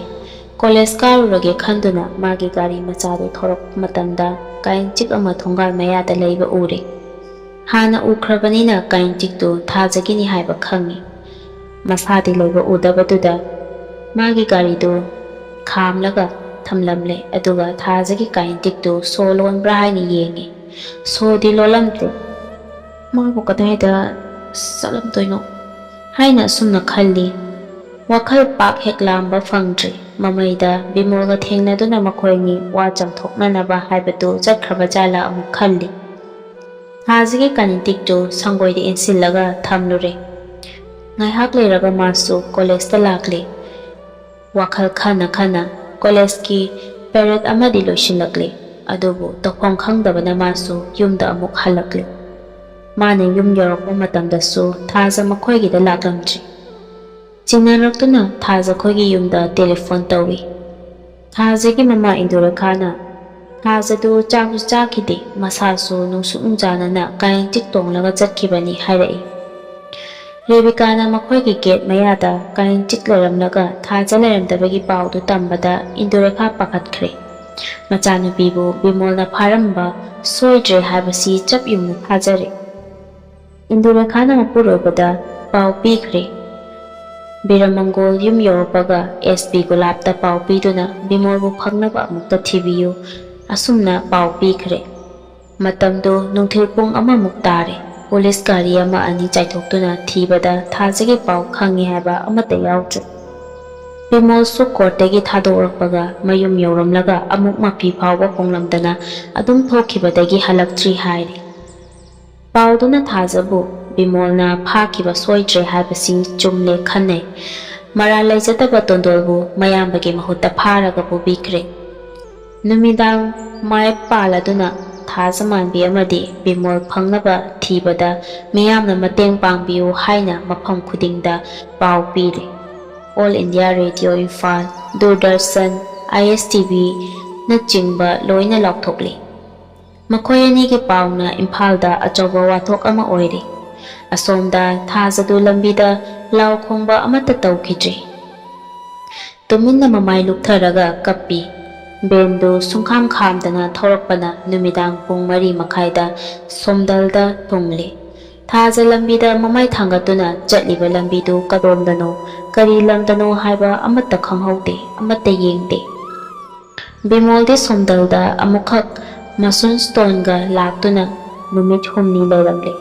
"ꯀꯣꯂꯦꯖ ꯀꯥꯔꯨꯔꯒꯦ" ꯈꯟꯗꯨꯅ ꯃꯥꯒꯤ ꯒꯥꯔꯤ ꯃꯆꯥꯗꯨ ꯊꯧꯔꯛꯄ ꯃꯇꯝꯗ ꯀꯥꯏꯟꯆꯤꯛ ꯑꯃ ꯊꯣꯡꯒꯥꯜ ꯃꯌꯥꯗ ꯂꯩꯕ ꯎꯔꯦ꯫ ꯍꯥꯟꯅ ꯎꯈ꯭ꯔꯕꯅꯤꯅ ꯀꯥꯏꯟꯆꯤꯛꯇꯨ ꯊꯥꯖꯒꯤꯅꯤ ꯍꯥꯏꯕ ꯈꯪꯏ꯫ ꯃꯁꯥꯗꯤ ꯂꯩꯕ ꯎꯗꯕꯗꯨꯗ ꯃꯥꯒꯤ ꯒꯥꯔꯤꯗꯨ ꯈꯥꯝꯂꯒ ꯊꯝꯂꯝꯂꯦ, ꯑꯗꯨꯒ ꯊꯥꯖꯒꯤ ꯀꯥꯏꯟꯆꯤꯛꯇꯨ ꯁꯣ ꯂꯣꯟꯕ꯭ꯔꯥ ꯍꯥꯏꯅ ꯌꯦꯡꯉꯤ꯫ ꯁꯣꯗꯤ ꯂꯣꯜꯂꯝꯗꯦ꯫ "ꯃꯥꯕꯨ ꯀꯗꯥꯏꯗ ꯆꯠꯂꯝꯗꯣꯏꯅꯣ?" ꯍꯥꯏꯅ ꯑꯁꯨꯝꯅ ꯈꯜꯂꯤ꯫ ꯋꯥꯈꯜ ꯄꯥꯛ ꯍꯦꯛ ꯂꯥꯝꯕ ꯐꯪꯗ꯭ꯔꯤ꯫ ꯃꯃꯩꯗ ꯕꯤꯃꯣꯜꯒ ꯊꯦꯡꯅꯗꯨꯅ ꯃꯈꯣꯏꯅꯤ ꯋꯥ ꯆꯝꯊꯣꯛꯅꯅꯕ ꯍꯥꯏꯕꯗꯨ ꯆꯠꯈ꯭ꯔꯕ ꯖꯥꯠꯂ ꯑꯃꯨꯛ ꯈꯜꯂꯤ꯫ ꯊꯥꯖꯒꯤ ꯀꯥꯅꯤꯇꯤꯛꯇꯨ ꯁꯪꯒꯣꯏꯗ ꯏꯟꯁꯤꯜꯂꯒ ꯊꯝꯂꯨꯔꯦ꯫ ꯉꯥꯏꯍꯥꯛ ꯂꯩꯔꯒ ꯃꯥꯁꯨ ꯀꯣꯂꯦꯖꯇ ꯂꯥꯛꯂꯦ꯫ ꯋꯥꯈꯜ ꯈꯟꯅ ꯈꯟꯅ ꯀꯣꯂꯦꯖꯀꯤ ꯄꯦꯔꯦꯗ ꯑꯃꯗꯤ ꯂꯣꯏꯁꯤꯜꯂꯛꯂꯦ꯫ ꯑꯗꯨꯕꯨ ꯇꯧꯐꯝ ꯈꯪꯗꯕꯅ ꯃꯥꯁꯨ ꯌꯨꯝꯗ ꯑꯃꯨꯛ ꯍꯜꯂꯛꯂꯦ꯫ ꯃꯥꯅ ꯌꯨꯝ ꯌꯧꯔꯛꯄ ꯃꯇꯝꯗꯁꯨ ꯊꯥꯖ ꯃꯈꯣꯏꯒꯤꯗ ꯂꯥꯛꯂꯝꯗ꯭ꯔꯤ꯫ ꯆꯤꯡꯅꯔꯛꯇꯨꯅ ꯊꯥꯖ ꯈꯣꯏꯒꯤ ꯌꯨꯝꯗ ꯇꯦꯂꯤꯐꯣꯟ ꯇꯧꯏ꯫ ꯊꯥꯖꯒꯤ ꯃꯃꯥ ꯏꯟꯗꯨꯔꯦꯈꯥꯅ, "ꯊꯥꯖꯗꯨ ꯆꯥꯛꯁꯨ ꯆꯥꯈꯤꯗꯦ, ꯃꯁꯥꯁꯨ ꯅꯨꯡꯁꯨꯛ ꯅꯨꯡꯖꯥꯅꯅ ꯀꯥꯏꯌꯦꯡꯆꯤꯛ ꯇꯣꯡꯂꯒ ꯆꯠꯈꯤꯕꯅꯤ" ꯍꯥꯏꯔꯛꯏ꯫ ꯔꯦꯕꯤꯀꯥꯅ ꯃꯈꯣꯏꯒꯤ ꯒꯦꯠ ꯃꯌꯥꯗ ꯀꯥꯏꯌꯦꯡꯆꯤꯛ ꯂꯩꯔꯝꯂꯒ ꯊꯥꯖ ꯂꯩꯔꯝꯗꯕꯒꯤ ꯄꯥꯎꯗꯨ ꯇꯝꯕꯗ ꯏꯟꯗꯨꯔꯦꯈꯥ ꯄꯥꯈꯠꯈ꯭ꯔꯦ꯫ ꯃꯆꯥꯅꯨꯄꯤꯕꯨ ꯕꯤꯃꯣꯜꯅ ꯐꯥꯔꯝꯕ ꯁꯣꯏꯗ꯭ꯔꯦ ꯍꯥꯏꯕꯁꯤ ꯆꯞ ꯌꯨꯡꯅ ꯊꯥꯖꯔꯦ꯫ ꯏꯟꯗꯨꯔꯦꯈꯥꯅ ꯃꯄꯨꯔꯣꯏꯕꯗ ꯄꯥꯎ ꯄꯤꯈ꯭ꯔꯦ꯫ ꯕꯤꯔꯃꯪꯒꯣꯜ ꯌꯨꯝ ꯌꯧꯔꯛꯄꯒ ꯑꯦꯁ ꯄꯤ ꯒꯨꯂꯥꯞꯇ ꯄꯥꯎ ꯄꯤꯗꯨꯅ ꯕꯤꯃꯣꯜꯕꯨ ꯐꯪꯅꯕ ꯑꯃꯨꯛꯇ ꯊꯤꯕꯤꯌꯨ, ꯑꯁꯨꯝꯅ ꯄꯥꯎ ꯄꯤꯈ꯭ꯔꯦ꯫ ꯃꯇꯝꯗꯨ ꯅꯨꯡꯊꯤꯜ ꯄꯨꯡ ꯑꯃꯃꯨꯛ ꯇꯥꯔꯦ꯫ ꯄꯨꯂꯤꯁ ꯒꯥꯔꯤ ꯑꯃ ꯑꯅꯤ ꯆꯥꯏꯊꯣꯛꯇꯨꯅ ꯊꯤꯕꯗ ꯊꯥꯖꯒꯤ ꯄꯥꯎ ꯈꯪꯉꯤ ꯍꯥꯏꯕ ꯑꯃꯠꯇ ꯌꯥꯎꯗ꯭ꯔꯦ꯫ ꯕꯤꯃꯣꯜꯁꯨ ꯀꯣꯔꯠꯇꯒꯤ ꯊꯥꯗꯣꯛꯂꯛꯄꯒ ꯃꯌꯨꯝ ꯌꯧꯔꯝꯂꯒ ꯑꯃꯨꯛ ꯃꯄꯤ ꯐꯥꯎꯕ ꯍꯣꯡꯂꯝꯗꯅ ꯑꯗꯨꯝ ꯊꯣꯛꯈꯤꯕꯗꯒꯤ ꯍꯜꯂꯛꯇ꯭ꯔꯤ ꯍꯥꯏꯔꯤ꯫ ꯄꯥꯎꯗꯨꯅ ꯊꯥꯖꯕꯨ ꯕꯤꯃꯣꯜꯅ ꯐꯥꯈꯤꯕ ꯁꯣꯏꯗ꯭ꯔꯦ ꯍꯥꯏꯕꯁꯤ ꯆꯨꯝꯂꯦ ꯈꯟꯅꯩ꯫ ꯃꯔꯥꯜ ꯂꯩꯖꯗꯕ ꯇꯣꯟꯗꯣꯜꯕꯨ ꯃꯌꯥꯝꯕꯒꯤ ꯃꯍꯨꯠꯇ ꯐꯥꯔꯒ ꯄꯨꯕꯤꯈ꯭ꯔꯦ꯫ ꯅꯨꯃꯤꯗꯥꯡ ꯃꯥꯏꯞ ꯄꯥꯜꯂꯗꯨꯅ ꯊꯥꯖ ꯃꯥꯟꯕꯤ ꯑꯃꯗꯤ ꯕꯤꯃꯣꯜ ꯐꯪꯅꯕ ꯊꯤꯕꯗ ꯃꯤꯌꯥꯝꯅ ꯃꯇꯦꯡ ꯄꯥꯡꯕꯤꯌꯨ ꯍꯥꯏꯅ ꯃꯐꯝ ꯈꯨꯗꯤꯡꯗ ꯄꯥꯎ ꯄꯤꯔꯦ꯫ All India radio Imphal, Doordarshan, I S T ꯚꯤꯅꯆꯤꯡꯕ ꯂꯣꯏꯅ ꯂꯥꯎꯊꯣꯛꯂꯤ꯫ ꯃꯈꯣꯏ ꯑꯅꯤꯒꯤ ꯄꯥꯎꯅ ꯏꯝꯐꯥꯜꯗ ꯑꯆꯧꯕ ꯋꯥꯊꯣꯛ ꯑꯃ ꯑꯣꯏꯔꯤ꯫ ꯑꯁꯣꯝꯗ ꯊꯥꯖꯗꯨ ꯂꯝꯕꯤꯗ ꯂꯥꯎ ꯈꯣꯡꯕ ꯑꯃꯠꯇ ꯇꯧꯈꯤꯗ꯭ꯔꯤ꯫ ꯇꯨꯃꯤꯟꯅ ꯃꯃꯥꯏ ꯂꯨꯞꯊꯔꯒ ꯀꯞꯄꯤ꯫ ꯚꯦꯟꯗꯨ ꯁꯨꯡꯈꯥꯝ ꯈꯥꯝꯗꯅ ꯊꯧꯔꯛꯄꯅ ꯅꯨꯃꯤꯗꯥꯡ ꯄꯨꯡ ꯃꯔꯤ ꯃꯈꯥꯏꯗ ꯁꯣꯝꯗꯜꯗ ꯊꯨꯡꯂꯦ꯫ ꯊꯥꯖ ꯂꯝꯕꯤꯗ ꯃꯃꯥꯏ ꯊꯥꯡꯒꯠꯇꯨꯅ ꯆꯠꯂꯤꯕ ꯂꯝꯕꯤꯗꯨ ꯀꯗꯣꯝꯗꯅꯣ, ꯀꯔꯤ ꯂꯝꯗꯅꯣ ꯍꯥꯏꯕ ꯑꯃꯠꯇ ꯈꯪꯍꯧꯗꯦ, ꯑꯃꯠꯇ ꯌꯦꯡꯗꯦ꯫ ꯕꯤꯃꯣꯜꯗꯤ ꯁꯣꯝꯗꯜꯗ ꯑꯃꯨꯛꯈꯛ ꯃꯁꯨꯟ ꯁ꯭ꯇꯣꯟꯒ ꯂꯥꯛꯇꯨꯅ ꯅꯨꯃꯤꯠ ꯍꯨꯝꯅꯤ ꯂꯩꯔꯝꯂꯦ꯫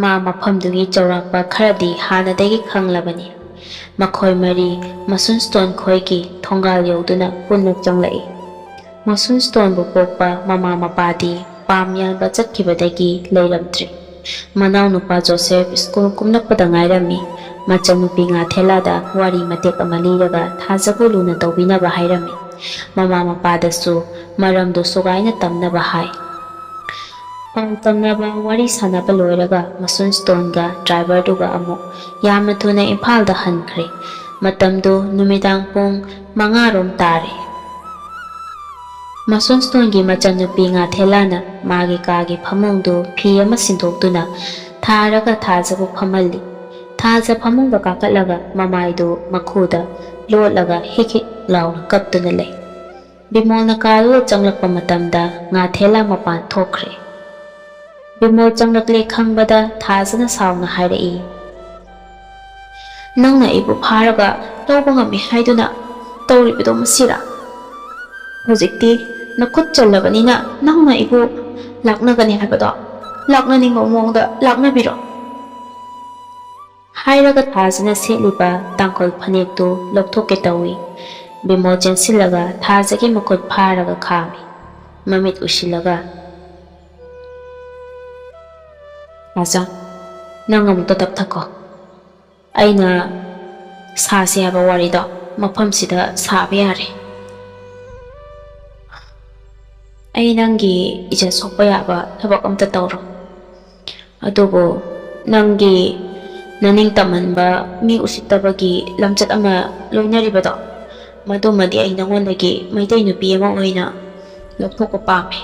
ꯃꯥ ꯃꯐꯝꯗꯨꯒꯤ ꯆꯥꯎꯔꯥꯛꯄ ꯈꯔꯗꯤ ꯍꯥꯟꯅꯗꯒꯤ ꯈꯪꯂꯕꯅꯤ꯫ ꯃꯈꯣꯏ ꯃꯔꯤ ꯃꯁꯨꯟ ꯁ꯭ꯇꯣꯟ ꯈꯣꯏꯒꯤ ꯊꯣꯡꯒꯥꯜ ꯌꯧꯗꯨꯅ ꯄꯨꯟꯅ ꯆꯪꯂꯛꯏ꯫ ꯃꯁꯨꯟ ꯁ꯭ꯇꯣꯟꯕꯨ ꯄꯣꯛꯄ ꯃꯃꯥ ꯃꯄꯥꯗꯤ ꯄꯥꯝ ꯌꯥꯟꯕ ꯆꯠꯈꯤꯕꯗꯒꯤ ꯂꯩꯔꯝꯗ꯭ꯔꯦ꯫ ꯃꯅꯥꯎꯅꯨꯄꯥ ꯖꯣꯁꯦꯐ ꯁ꯭ꯀꯨꯜ ꯀꯨꯝꯂꯛꯄꯗ ꯉꯥꯏꯔꯝꯃꯤ꯫ ꯃꯆꯟꯅꯨꯄꯤ ꯉꯥꯊꯦꯂꯥꯗ ꯋꯥꯔꯤ ꯃꯇꯦꯛ ꯑꯃ ꯂꯤꯔꯒ ꯊꯥꯖꯕꯨ ꯂꯨꯅ ꯇꯧꯕꯤꯅꯕ ꯍꯥꯏꯔꯝꯃꯤ꯫ ꯃꯃꯥ ꯃꯄꯥꯗꯁꯨ ꯃꯔꯝꯗꯨ ꯁꯨꯒꯥꯏꯅ ꯇꯝꯅꯕ ꯍꯥꯏ꯫ ꯄꯥꯎ ꯇꯝꯅꯕ, ꯋꯥꯔꯤ ꯁꯥꯅꯕ ꯂꯣꯏꯔꯒ ꯃꯁꯨꯟ ꯁ꯭ꯇꯣꯟꯒ ꯗ꯭ꯔꯥꯏꯚꯔꯗꯨꯒ ꯑꯃꯨꯛ ꯌꯥꯝꯅ ꯊꯨꯅ ꯏꯝꯐꯥꯜꯗ ꯍꯟꯈ꯭ꯔꯦ꯫ ꯃꯇꯝꯗꯨ ꯅꯨꯃꯤꯗꯥꯡ ꯄꯨꯡ ꯃꯉꯥꯔꯣꯝ ꯇꯥꯔꯦ꯫ ꯃꯁꯨꯟ ꯁ꯭ꯇꯣꯟꯒꯤ ꯃꯆꯟꯅꯨꯄꯤ ꯉꯥꯊꯦꯂꯥꯅ ꯃꯥꯒꯤ ꯀꯥꯒꯤ ꯐꯃꯨꯡꯗꯨ ꯐꯤ ꯑꯃ ꯁꯤꯟꯗꯣꯛꯇꯨꯅ ꯊꯥꯔꯒ ꯊꯥꯖꯕꯨ ꯐꯝꯍꯜꯂꯤ꯫ ꯊꯥꯖ ꯐꯃꯨꯡꯗ ꯀꯥꯈꯠꯂꯒ ꯃꯃꯥꯏꯗꯨ ꯃꯈꯨꯗ ꯂꯣꯠꯂꯒ ꯍꯤꯛ ꯍꯤꯛ ꯂꯥꯎꯅ ꯀꯞꯇꯨꯅ ꯂꯩ꯫ ꯕꯤꯃꯣꯜꯅ ꯀꯥꯗꯨꯗ ꯆꯪꯂꯛꯄ ꯃꯇꯝꯗ ꯉꯥꯊꯦꯂꯥ ꯃꯄꯥꯟ ꯊꯣꯛꯈ꯭ꯔꯦ꯫ ꯕꯤꯃꯣꯜ ꯆꯪꯂꯛꯂꯦ ꯈꯪꯕꯗ ꯊꯥꯖꯅ ꯁꯥꯎꯅ ꯍꯥꯏꯔꯛꯏ, "ꯅꯪꯅ ꯑꯩꯕꯨ ꯐꯥꯔꯒ ꯂꯧꯕ ꯉꯝꯃꯤ ꯍꯥꯏꯗꯨꯅ ꯇꯧꯔꯤꯕꯗꯣ ꯃꯁꯤꯔꯥ? ꯍꯧꯖꯤꯛꯇꯤ ꯅꯈꯨꯠ ꯆꯜꯂꯕꯅꯤꯅ ꯅꯪꯅ ꯑꯩꯕꯨ ꯂꯥꯛꯅꯒꯅꯤ ꯍꯥꯏꯕꯗꯣ ꯂꯥꯛꯅꯅꯤꯡꯕ ꯃꯑꯣꯡꯗ ꯂꯥꯛꯅꯕꯤꯔꯣ꯫" ꯍꯥꯏꯔꯒ ꯊꯥꯖꯅ ꯁꯦꯠꯂꯤꯕ ꯇꯥꯡꯈꯨꯜ ꯐꯅꯦꯛꯇꯨ ꯂꯧꯊꯣꯛꯀꯦ ꯇꯧꯏ꯫ ꯕꯤꯃꯣꯜ ꯆꯦꯟꯁꯤꯜꯂꯒ ꯊꯥꯖꯒꯤ ꯃꯈꯨꯠ ꯐꯥꯔꯒ ꯈꯥꯝꯃꯤ꯫ ꯃꯃꯤꯠ ꯎꯏꯁꯤꯜꯂꯒ, "ꯊꯥꯖ, ꯅꯪ ꯑꯃꯨꯛꯇ ꯇꯞꯊꯈꯣ꯫ ꯑꯩꯅ ꯁꯥꯁꯤ ꯍꯥꯏꯕ ꯋꯥꯔꯤꯗꯣ ꯃꯐꯝꯁꯤꯗ ꯁꯥꯕ ꯌꯥꯔꯦ꯫ ꯑꯩ ꯅꯪꯒꯤ ꯏꯖꯠ ꯁꯣꯛꯄ ꯌꯥꯕ ꯊꯕꯛ ꯑꯝꯇ ꯇꯧꯔꯣꯏ꯫ ꯑꯗꯨꯕꯨ ꯅꯪꯒꯤ ꯅꯅꯤꯡ ꯇꯝꯍꯟꯕ, ꯃꯤ ꯎꯁꯤꯠꯇꯕꯒꯤ ꯂꯝꯆꯠ ꯑꯃ ꯂꯣꯏꯅꯔꯤꯕꯗꯣ, ꯃꯗꯨꯃꯗꯤ ꯑꯩ ꯅꯉꯣꯟꯗꯒꯤ ꯃꯩꯇꯩ ꯅꯨꯄꯤ ꯑꯃ ꯑꯣꯏꯅ ꯂꯧꯊꯣꯛꯄ ꯄꯥꯝꯃꯤ꯫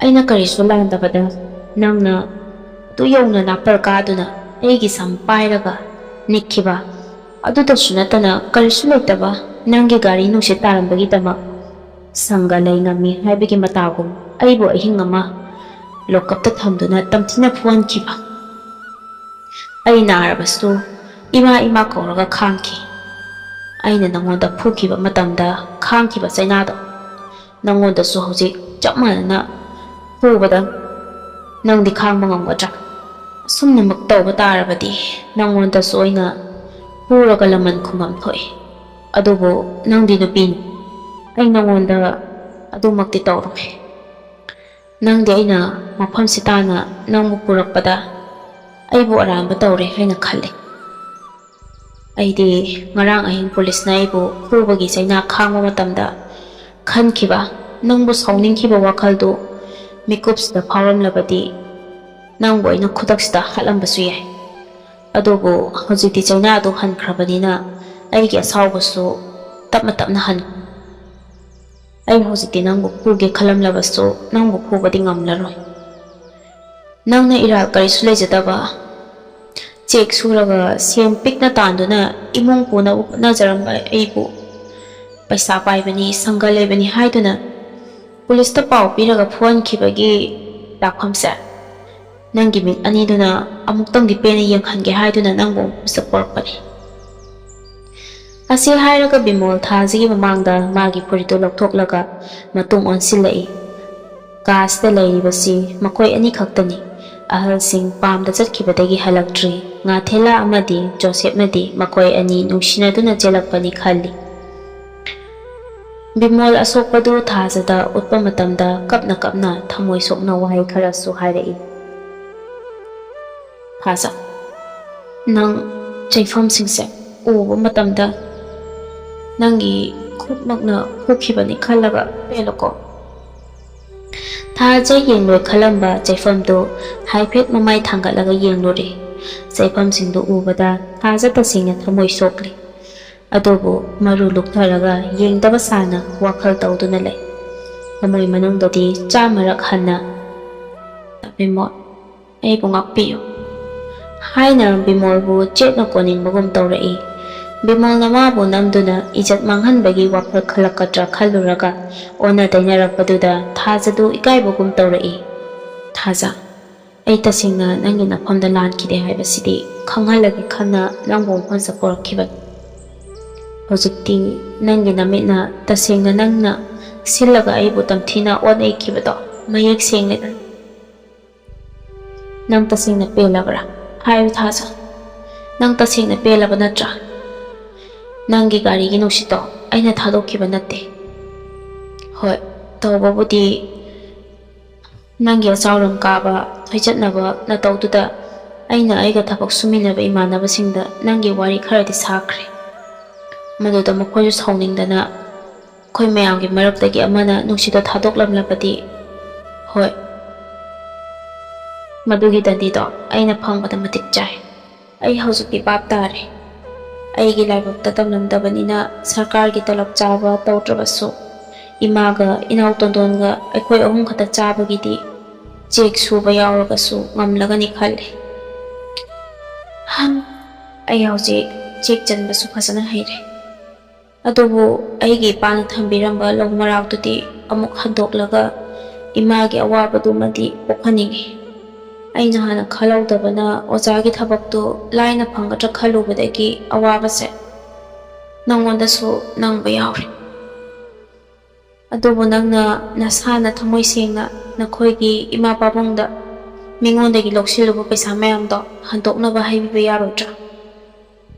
ꯑꯩꯅ ꯀꯔꯤꯁꯨ ꯂꯥꯟꯗꯕꯗ ꯅꯪꯅ ꯑꯗꯨ ꯌꯧꯅ ꯅꯥꯄꯜ ꯀꯥꯗꯨꯅ ꯑꯩꯒꯤ ꯁꯝ ꯄꯥꯏꯔꯒ ꯅꯤꯛꯈꯤꯕ ꯑꯗꯨꯗꯁꯨ ꯅꯠꯇꯅ ꯀꯔꯤꯁꯨ ꯂꯩꯇꯕ ꯅꯪꯒꯤ ꯒꯥꯔꯤ ꯅꯨꯡꯁꯤꯠ ꯇꯥꯔꯝꯕꯒꯤꯗꯃꯛ ꯁꯪꯒ ꯂꯩ ꯉꯝꯃꯤ ꯍꯥꯏꯕꯒꯤ ꯃꯇꯥꯒꯨꯝ ꯑꯩꯕꯨ ꯑꯍꯤꯡ ꯑꯃ ꯂꯣꯀꯞꯇ ꯊꯝꯗꯨꯅ ꯇꯝꯊꯤꯅ ꯐꯨꯍꯟꯈꯤꯕ꯫ ꯑꯩ ꯅꯥꯔꯕꯁꯨ ꯏꯃꯥ ꯏꯃꯥ ꯀꯧꯔꯒ ꯈꯥꯡꯈꯤ꯫ ꯑꯩꯅ ꯅꯉꯣꯟꯗ ꯐꯨꯈꯤꯕ ꯃꯇꯝꯗ ꯈꯥꯡꯈꯤꯕ ꯆꯩꯅꯥꯗꯣ ꯅꯪꯉꯣꯟꯗꯁꯨ ꯍꯧꯖꯤꯛ ꯆꯞ ꯃꯥꯟꯅꯅ ꯐꯨꯕꯗ ꯅꯪꯗꯤ ꯈꯥꯡꯕ ꯉꯝꯒꯗ꯭ꯔꯥ? ꯑꯁꯨꯝꯅꯃꯛ ꯇꯧꯕ ꯇꯥꯔꯕꯗꯤ ꯅꯪꯉꯣꯟꯗꯁꯨ ꯑꯩꯅ ꯐꯨꯔꯒ ꯂꯃꯟ ꯈꯨꯝꯐꯝ ꯊꯣꯛꯏ꯫ ꯑꯗꯨꯕꯨ ꯅꯪꯗꯤ ꯅꯨꯄꯤꯅꯤ, ꯑꯩ ꯅꯪꯉꯣꯟꯗ ꯑꯗꯨꯃꯛꯇꯤ ꯇꯧꯔꯣꯏ꯫ ꯅꯪꯗꯤ ꯑꯩꯅ ꯃꯐꯝꯁꯤ ꯇꯥꯅ ꯅꯪꯕꯨ ꯄꯨꯔꯛꯄꯗ ꯑꯩꯕꯨ ꯑꯔꯥꯟꯕ ꯇꯧꯔꯦ ꯍꯥꯏꯅ ꯈꯜꯂꯤ꯫ ꯑꯩꯗꯤ ꯉꯔꯥꯡ ꯑꯍꯤꯡ ꯄꯨꯂꯤꯁꯅ ꯑꯩꯕꯨ ꯐꯨꯕꯒꯤ ꯆꯩꯅꯥ ꯈꯥꯡꯕ ꯃꯇꯝꯗ ꯈꯟꯈꯤꯕ, ꯅꯪꯕꯨ ꯁꯥꯎꯅꯤꯡꯈꯤꯕ ꯋꯥꯈꯜꯗꯨ ꯃꯤꯀꯨꯞꯁꯤꯗ ꯐꯥꯎꯔꯝꯂꯕꯗꯤ ꯅꯪꯕꯨ ꯑꯩꯅ ꯈꯨꯗꯛꯁꯤꯗ ꯍꯥꯠꯂꯝꯕꯁꯨ ꯌꯥꯏ꯫ ꯑꯗꯨꯕꯨ ꯍꯧꯖꯤꯛꯇꯤ ꯆꯩꯅꯥꯗꯨ ꯍꯟꯈ꯭ꯔꯕꯅꯤꯅ ꯑꯩꯒꯤ ꯑꯁꯥꯎꯕꯁꯨ ꯇꯞꯅ ꯇꯞꯅ ꯍꯟ ꯑꯩ ꯍꯧꯖꯤꯛꯇꯤ ꯅꯪꯕꯨ ꯐꯨꯒꯦ ꯈꯜꯂꯝꯂꯕꯁꯨ ꯅꯪꯕꯨ ꯐꯨꯕꯗꯤ ꯉꯝꯂꯔꯣꯏ꯫ ꯅꯪꯅ ꯏꯔꯥꯜ ꯀꯔꯤꯁꯨ ꯂꯩꯖꯗꯕ, ꯆꯦꯛ ꯁꯨꯔꯒ ꯁꯦꯟ ꯄꯤꯛꯅ ꯇꯥꯟꯗꯨꯅ ꯏꯃꯨꯡ ꯄꯨꯅꯕ ꯍꯣꯠꯅꯖꯔꯝꯕ ꯑꯩꯕꯨ ꯄꯩꯁꯥ ꯄꯥꯏꯕꯅꯤ, ꯁꯪꯒ ꯂꯩꯕꯅꯤ ꯍꯥꯏꯗꯨꯅ ꯄꯨꯂꯤꯁꯇ ꯄꯥꯎ ꯄꯤꯔꯒ ꯐꯨꯍꯟꯈꯤꯕꯒꯤ ꯂꯥꯛꯐꯝꯁꯦ ꯅꯪꯒꯤ ꯃꯤꯠ ꯑꯅꯤꯗꯨꯅ ꯑꯃꯨꯛꯇꯪꯗꯤ ꯄꯦꯟꯅ ꯌꯦꯡꯍꯟꯒꯦ ꯍꯥꯏꯗꯨꯅ ꯅꯪꯕꯨ ꯑꯃꯨꯛ ꯄꯣꯔꯛꯄꯅꯤ꯫ ꯑꯁꯤ ꯍꯥꯏꯔꯒ ꯕꯤꯃꯣꯜ ꯊꯥꯖꯒꯤ ꯃꯃꯥꯡꯗ ꯃꯥꯒꯤ ꯐꯨꯔꯤꯠꯇꯨ ꯂꯧꯊꯣꯛꯂꯒ ꯃꯇꯨꯡ ꯑꯣꯟꯁꯤꯜꯂꯛꯏ꯫ ꯀꯥꯁꯤꯗ ꯂꯩꯔꯤꯕꯁꯤ ꯃꯈꯣꯏ ꯑꯅꯤꯈꯛꯇꯅꯤ꯫ ꯑꯍꯜꯁꯤꯡ ꯄꯥꯝꯗ ꯆꯠꯈꯤꯕꯗꯒꯤ ꯍꯜꯂꯛꯇ꯭ꯔꯤ꯫ ꯉꯥꯊꯦꯂꯥ ꯑꯃꯗꯤ ꯖꯣꯁꯦꯞꯅꯗꯤ ꯃꯈꯣꯏ ꯑꯅꯤ ꯅꯨꯡꯁꯤꯅꯗꯨꯅ ꯆꯦꯜꯂꯛꯄꯅꯤ ꯈꯜꯂꯤ꯫ ꯕꯤꯃꯣꯜ ꯑꯁꯣꯛꯄꯗꯨ ꯊꯥꯖꯗ ꯎꯠꯄ ꯃꯇꯝꯗ ꯀꯞꯅ ꯀꯞꯅ ꯊꯃꯣꯏ ꯁꯣꯛꯅ ꯋꯥꯍꯩ ꯈꯔꯁꯨ ꯍꯥꯏꯔꯛꯏ꯫ ꯊꯥꯖ, ꯅꯪ ꯆꯩꯐꯝꯁꯤꯡꯁꯦ ꯎꯕ ꯃꯇꯝꯗ ꯅꯪꯒꯤ ꯈꯨꯠꯃꯛꯅ ꯍꯨꯈꯤꯕꯅꯤ ꯈꯜꯂꯒ ꯄꯦꯜꯂꯨꯀꯣ꯫ ꯊꯥꯖ ꯌꯦꯡꯂꯣꯏ ꯈꯜꯂꯝꯕ ꯆꯩꯐꯝꯗꯨ ꯍꯥꯏꯐꯦꯠ ꯃꯃꯥꯏ ꯊꯥꯡꯒꯠꯂꯒ ꯌꯦꯡꯂꯨꯔꯦ꯫ ꯆꯩꯐꯝꯁꯤꯡꯗꯨ ꯎꯕꯗ ꯊꯥꯖ ꯇꯁꯦꯡꯅ ꯊꯃꯣꯏ ꯁꯣꯛꯂꯦ꯫ ꯑꯗꯨꯕꯨ ꯃꯔꯨ ꯂꯨꯛꯊꯔꯒ ꯌꯦꯡꯗꯕ ꯁꯥꯅ ꯋꯥꯈꯜ ꯇꯧꯗꯨꯅ ꯂꯩ꯫ ꯊꯃꯣꯏ ꯃꯅꯨꯡꯗꯗꯤ ꯆꯥꯝꯃꯔꯛ ꯍꯟꯅ, "ꯕꯤꯃꯣꯜ, ꯑꯩꯕꯨ ꯉꯥꯛꯄꯤꯌꯨ" ꯍꯥꯏꯅ ꯕꯤꯃꯣꯜꯕꯨ ꯆꯦꯠꯅ ꯀꯣꯟꯅꯤꯡꯕꯒꯨꯝ ꯇꯧꯔꯛꯏ꯫ ꯕꯤꯃꯣꯜꯅ ꯃꯥꯕꯨ ꯅꯝꯗꯨꯅ ꯏꯖꯠ ꯃꯥꯡꯍꯟꯕꯒꯤ ꯋꯥꯈꯜ ꯈꯜꯂꯛꯀꯗ꯭ꯔꯥ ꯈꯜꯂꯨꯔꯒ ꯑꯣꯟꯅ ꯇꯩꯅꯔꯛꯄꯗꯨꯗ ꯊꯥꯖꯗꯨ ꯏꯀꯥꯏꯕꯒꯨꯝ ꯇꯧꯔꯛꯏ꯫ "ꯊꯥꯖ, ꯑꯩ ꯇꯁꯦꯡꯅ ꯅꯪꯒꯤ ꯅꯐꯝꯗ ꯂꯥꯟꯈꯤꯗꯦ ꯍꯥꯏꯕꯁꯤꯗꯤ ꯈꯪꯍꯜꯂꯒꯦ ꯈꯟꯅ ꯅꯪꯕꯨ ꯃꯐꯝꯁꯤꯗ ꯄꯨꯔꯛꯈꯤꯕꯅꯤ꯫ ꯍꯧꯖꯤꯛꯇꯤ ꯅꯪꯒꯤ ꯅꯃꯤꯠꯅ ꯇꯁꯦꯡꯅ ꯅꯪꯅ ꯁꯤꯜꯂꯒ ꯑꯩꯕꯨ ꯇꯝꯊꯤꯅ ꯑꯣꯠ-ꯅꯩꯈꯤꯕꯗꯣ ꯃꯌꯦꯛ ꯁꯦꯡꯂꯦꯗꯅ꯫ ꯅꯪ ꯇꯁꯦꯡꯅ ꯄꯦꯜꯂꯕ꯭ꯔꯥ? ꯍꯥꯏꯌꯨ ꯊꯥꯖ, ꯅꯪ ꯇꯁꯦꯡꯅ ꯄꯦꯜꯂꯕ ꯅꯠꯇ꯭ꯔꯥ? ꯅꯪꯒꯤ ꯒꯥꯔꯤꯒꯤ ꯅꯨꯡꯁꯤꯠꯇꯣ ꯑꯩꯅ ꯊꯥꯗꯣꯛꯈꯤꯕ ꯅꯠꯇꯦ꯫ ꯍꯣꯏ, ꯇꯧꯕꯕꯨꯗꯤ ꯅꯪꯒꯤ ꯑꯆꯥꯎꯔꯝ ꯀꯥꯕ, ꯊꯣꯏꯆꯠꯅꯕ ꯅꯇꯧꯗꯨꯗ ꯑꯩꯅ ꯑꯩꯒ ꯊꯕꯛ ꯁꯨꯃꯤꯟꯅꯕ ꯏꯃꯥꯟꯅꯕꯁꯤꯡꯗ ꯅꯪꯒꯤ ꯋꯥꯔꯤ ꯈꯔꯗꯤ ꯁꯥꯈ꯭ꯔꯦ꯫ ꯃꯗꯨꯗ ꯃꯈꯣꯏꯁꯨ ꯁꯥꯎꯅꯤꯡꯗꯅ ꯑꯩꯈꯣꯏ ꯃꯌꯥꯝꯒꯤ ꯃꯔꯛꯇꯒꯤ ꯑꯃꯅ ꯅꯨꯡꯁꯤꯠꯇ ꯊꯥꯗꯣꯛꯂꯝꯂꯕꯗꯤ, ꯍꯣꯏ, ꯃꯗꯨꯒꯤ ꯗꯟꯗꯤꯗꯣ ꯑꯩꯅ ꯐꯪꯕꯗ ꯃꯇꯤꯛ ꯆꯥꯏ꯫ ꯑꯩ ꯍꯧꯖꯤꯛꯇꯤ ꯚꯥꯞ ꯇꯥꯔꯦ꯫ ꯑꯩꯒꯤ ꯂꯥꯏꯕꯛꯇ ꯇꯝꯂꯝꯗꯕꯅꯤꯅ ꯁꯔꯀꯥꯔꯒꯤ ꯇꯂꯕ ꯆꯥꯕ ꯇꯧꯗ꯭ꯔꯕꯁꯨ, ꯏꯃꯥꯒ ꯏꯅꯥꯎ ꯇꯣꯟꯗꯣꯟꯒ ꯑꯩꯈꯣꯏ ꯑꯍꯨꯝ ꯈꯛꯇ ꯆꯥꯕꯒꯤꯗꯤ ꯆꯦꯛ ꯁꯨꯕ ꯌꯥꯎꯔꯒꯁꯨ ꯉꯝꯂꯒꯅꯤ ꯈꯜꯂꯤ꯫ ꯍꯝ, ꯑꯩ ꯍꯧꯖꯤꯛ ꯆꯦꯛ ꯆꯟꯕꯁꯨ ꯐꯖꯅ ꯍꯩꯔꯦ꯫ ꯑꯗꯨꯕꯨ ꯑꯩꯒꯤ ꯏꯄꯥꯅ ꯊꯝꯕꯤꯔꯝꯕ ꯂꯧ ꯃꯔꯥꯛꯇꯨꯗꯤ ꯑꯃꯨꯛ ꯍꯟꯗꯣꯛꯂꯒ ꯏꯃꯥꯒꯤ ꯑꯋꯥꯕꯗꯨꯃꯗꯤ ꯄꯣꯛꯍꯟꯅꯤꯡꯏ꯫ ꯑꯩꯅ ꯍꯥꯟꯅ ꯈꯜꯍꯧꯗꯕꯅ ꯑꯣꯖꯥꯒꯤ ꯊꯕꯛꯇꯨ ꯂꯥꯏꯅ ꯐꯪꯒꯗ꯭ꯔꯥ ꯈꯜꯂꯨꯕꯗꯒꯤ ꯑꯋꯥꯕꯁꯦ ꯅꯪꯉꯣꯟꯗꯁꯨ ꯅꯪꯕ ꯌꯥꯎꯔꯦ꯫ ꯑꯗꯨꯕꯨ ꯅꯪꯅ ꯅꯁꯥꯅ ꯊꯃꯣꯏ ꯁꯦꯡꯅ ꯅꯈꯣꯏꯒꯤ ꯏꯃꯥ ꯄꯥꯕꯨꯡꯗ ꯃꯤꯉꯣꯟꯗꯒꯤ ꯂꯧꯁꯤꯜꯂꯨꯕ ꯄꯩꯁꯥ ꯃꯌꯥꯝꯗꯣ ꯍꯟꯗꯣꯛꯅꯕ ꯍꯥꯏꯕꯤꯕ ꯌꯥꯔꯣꯏꯗ꯭ꯔꯥ?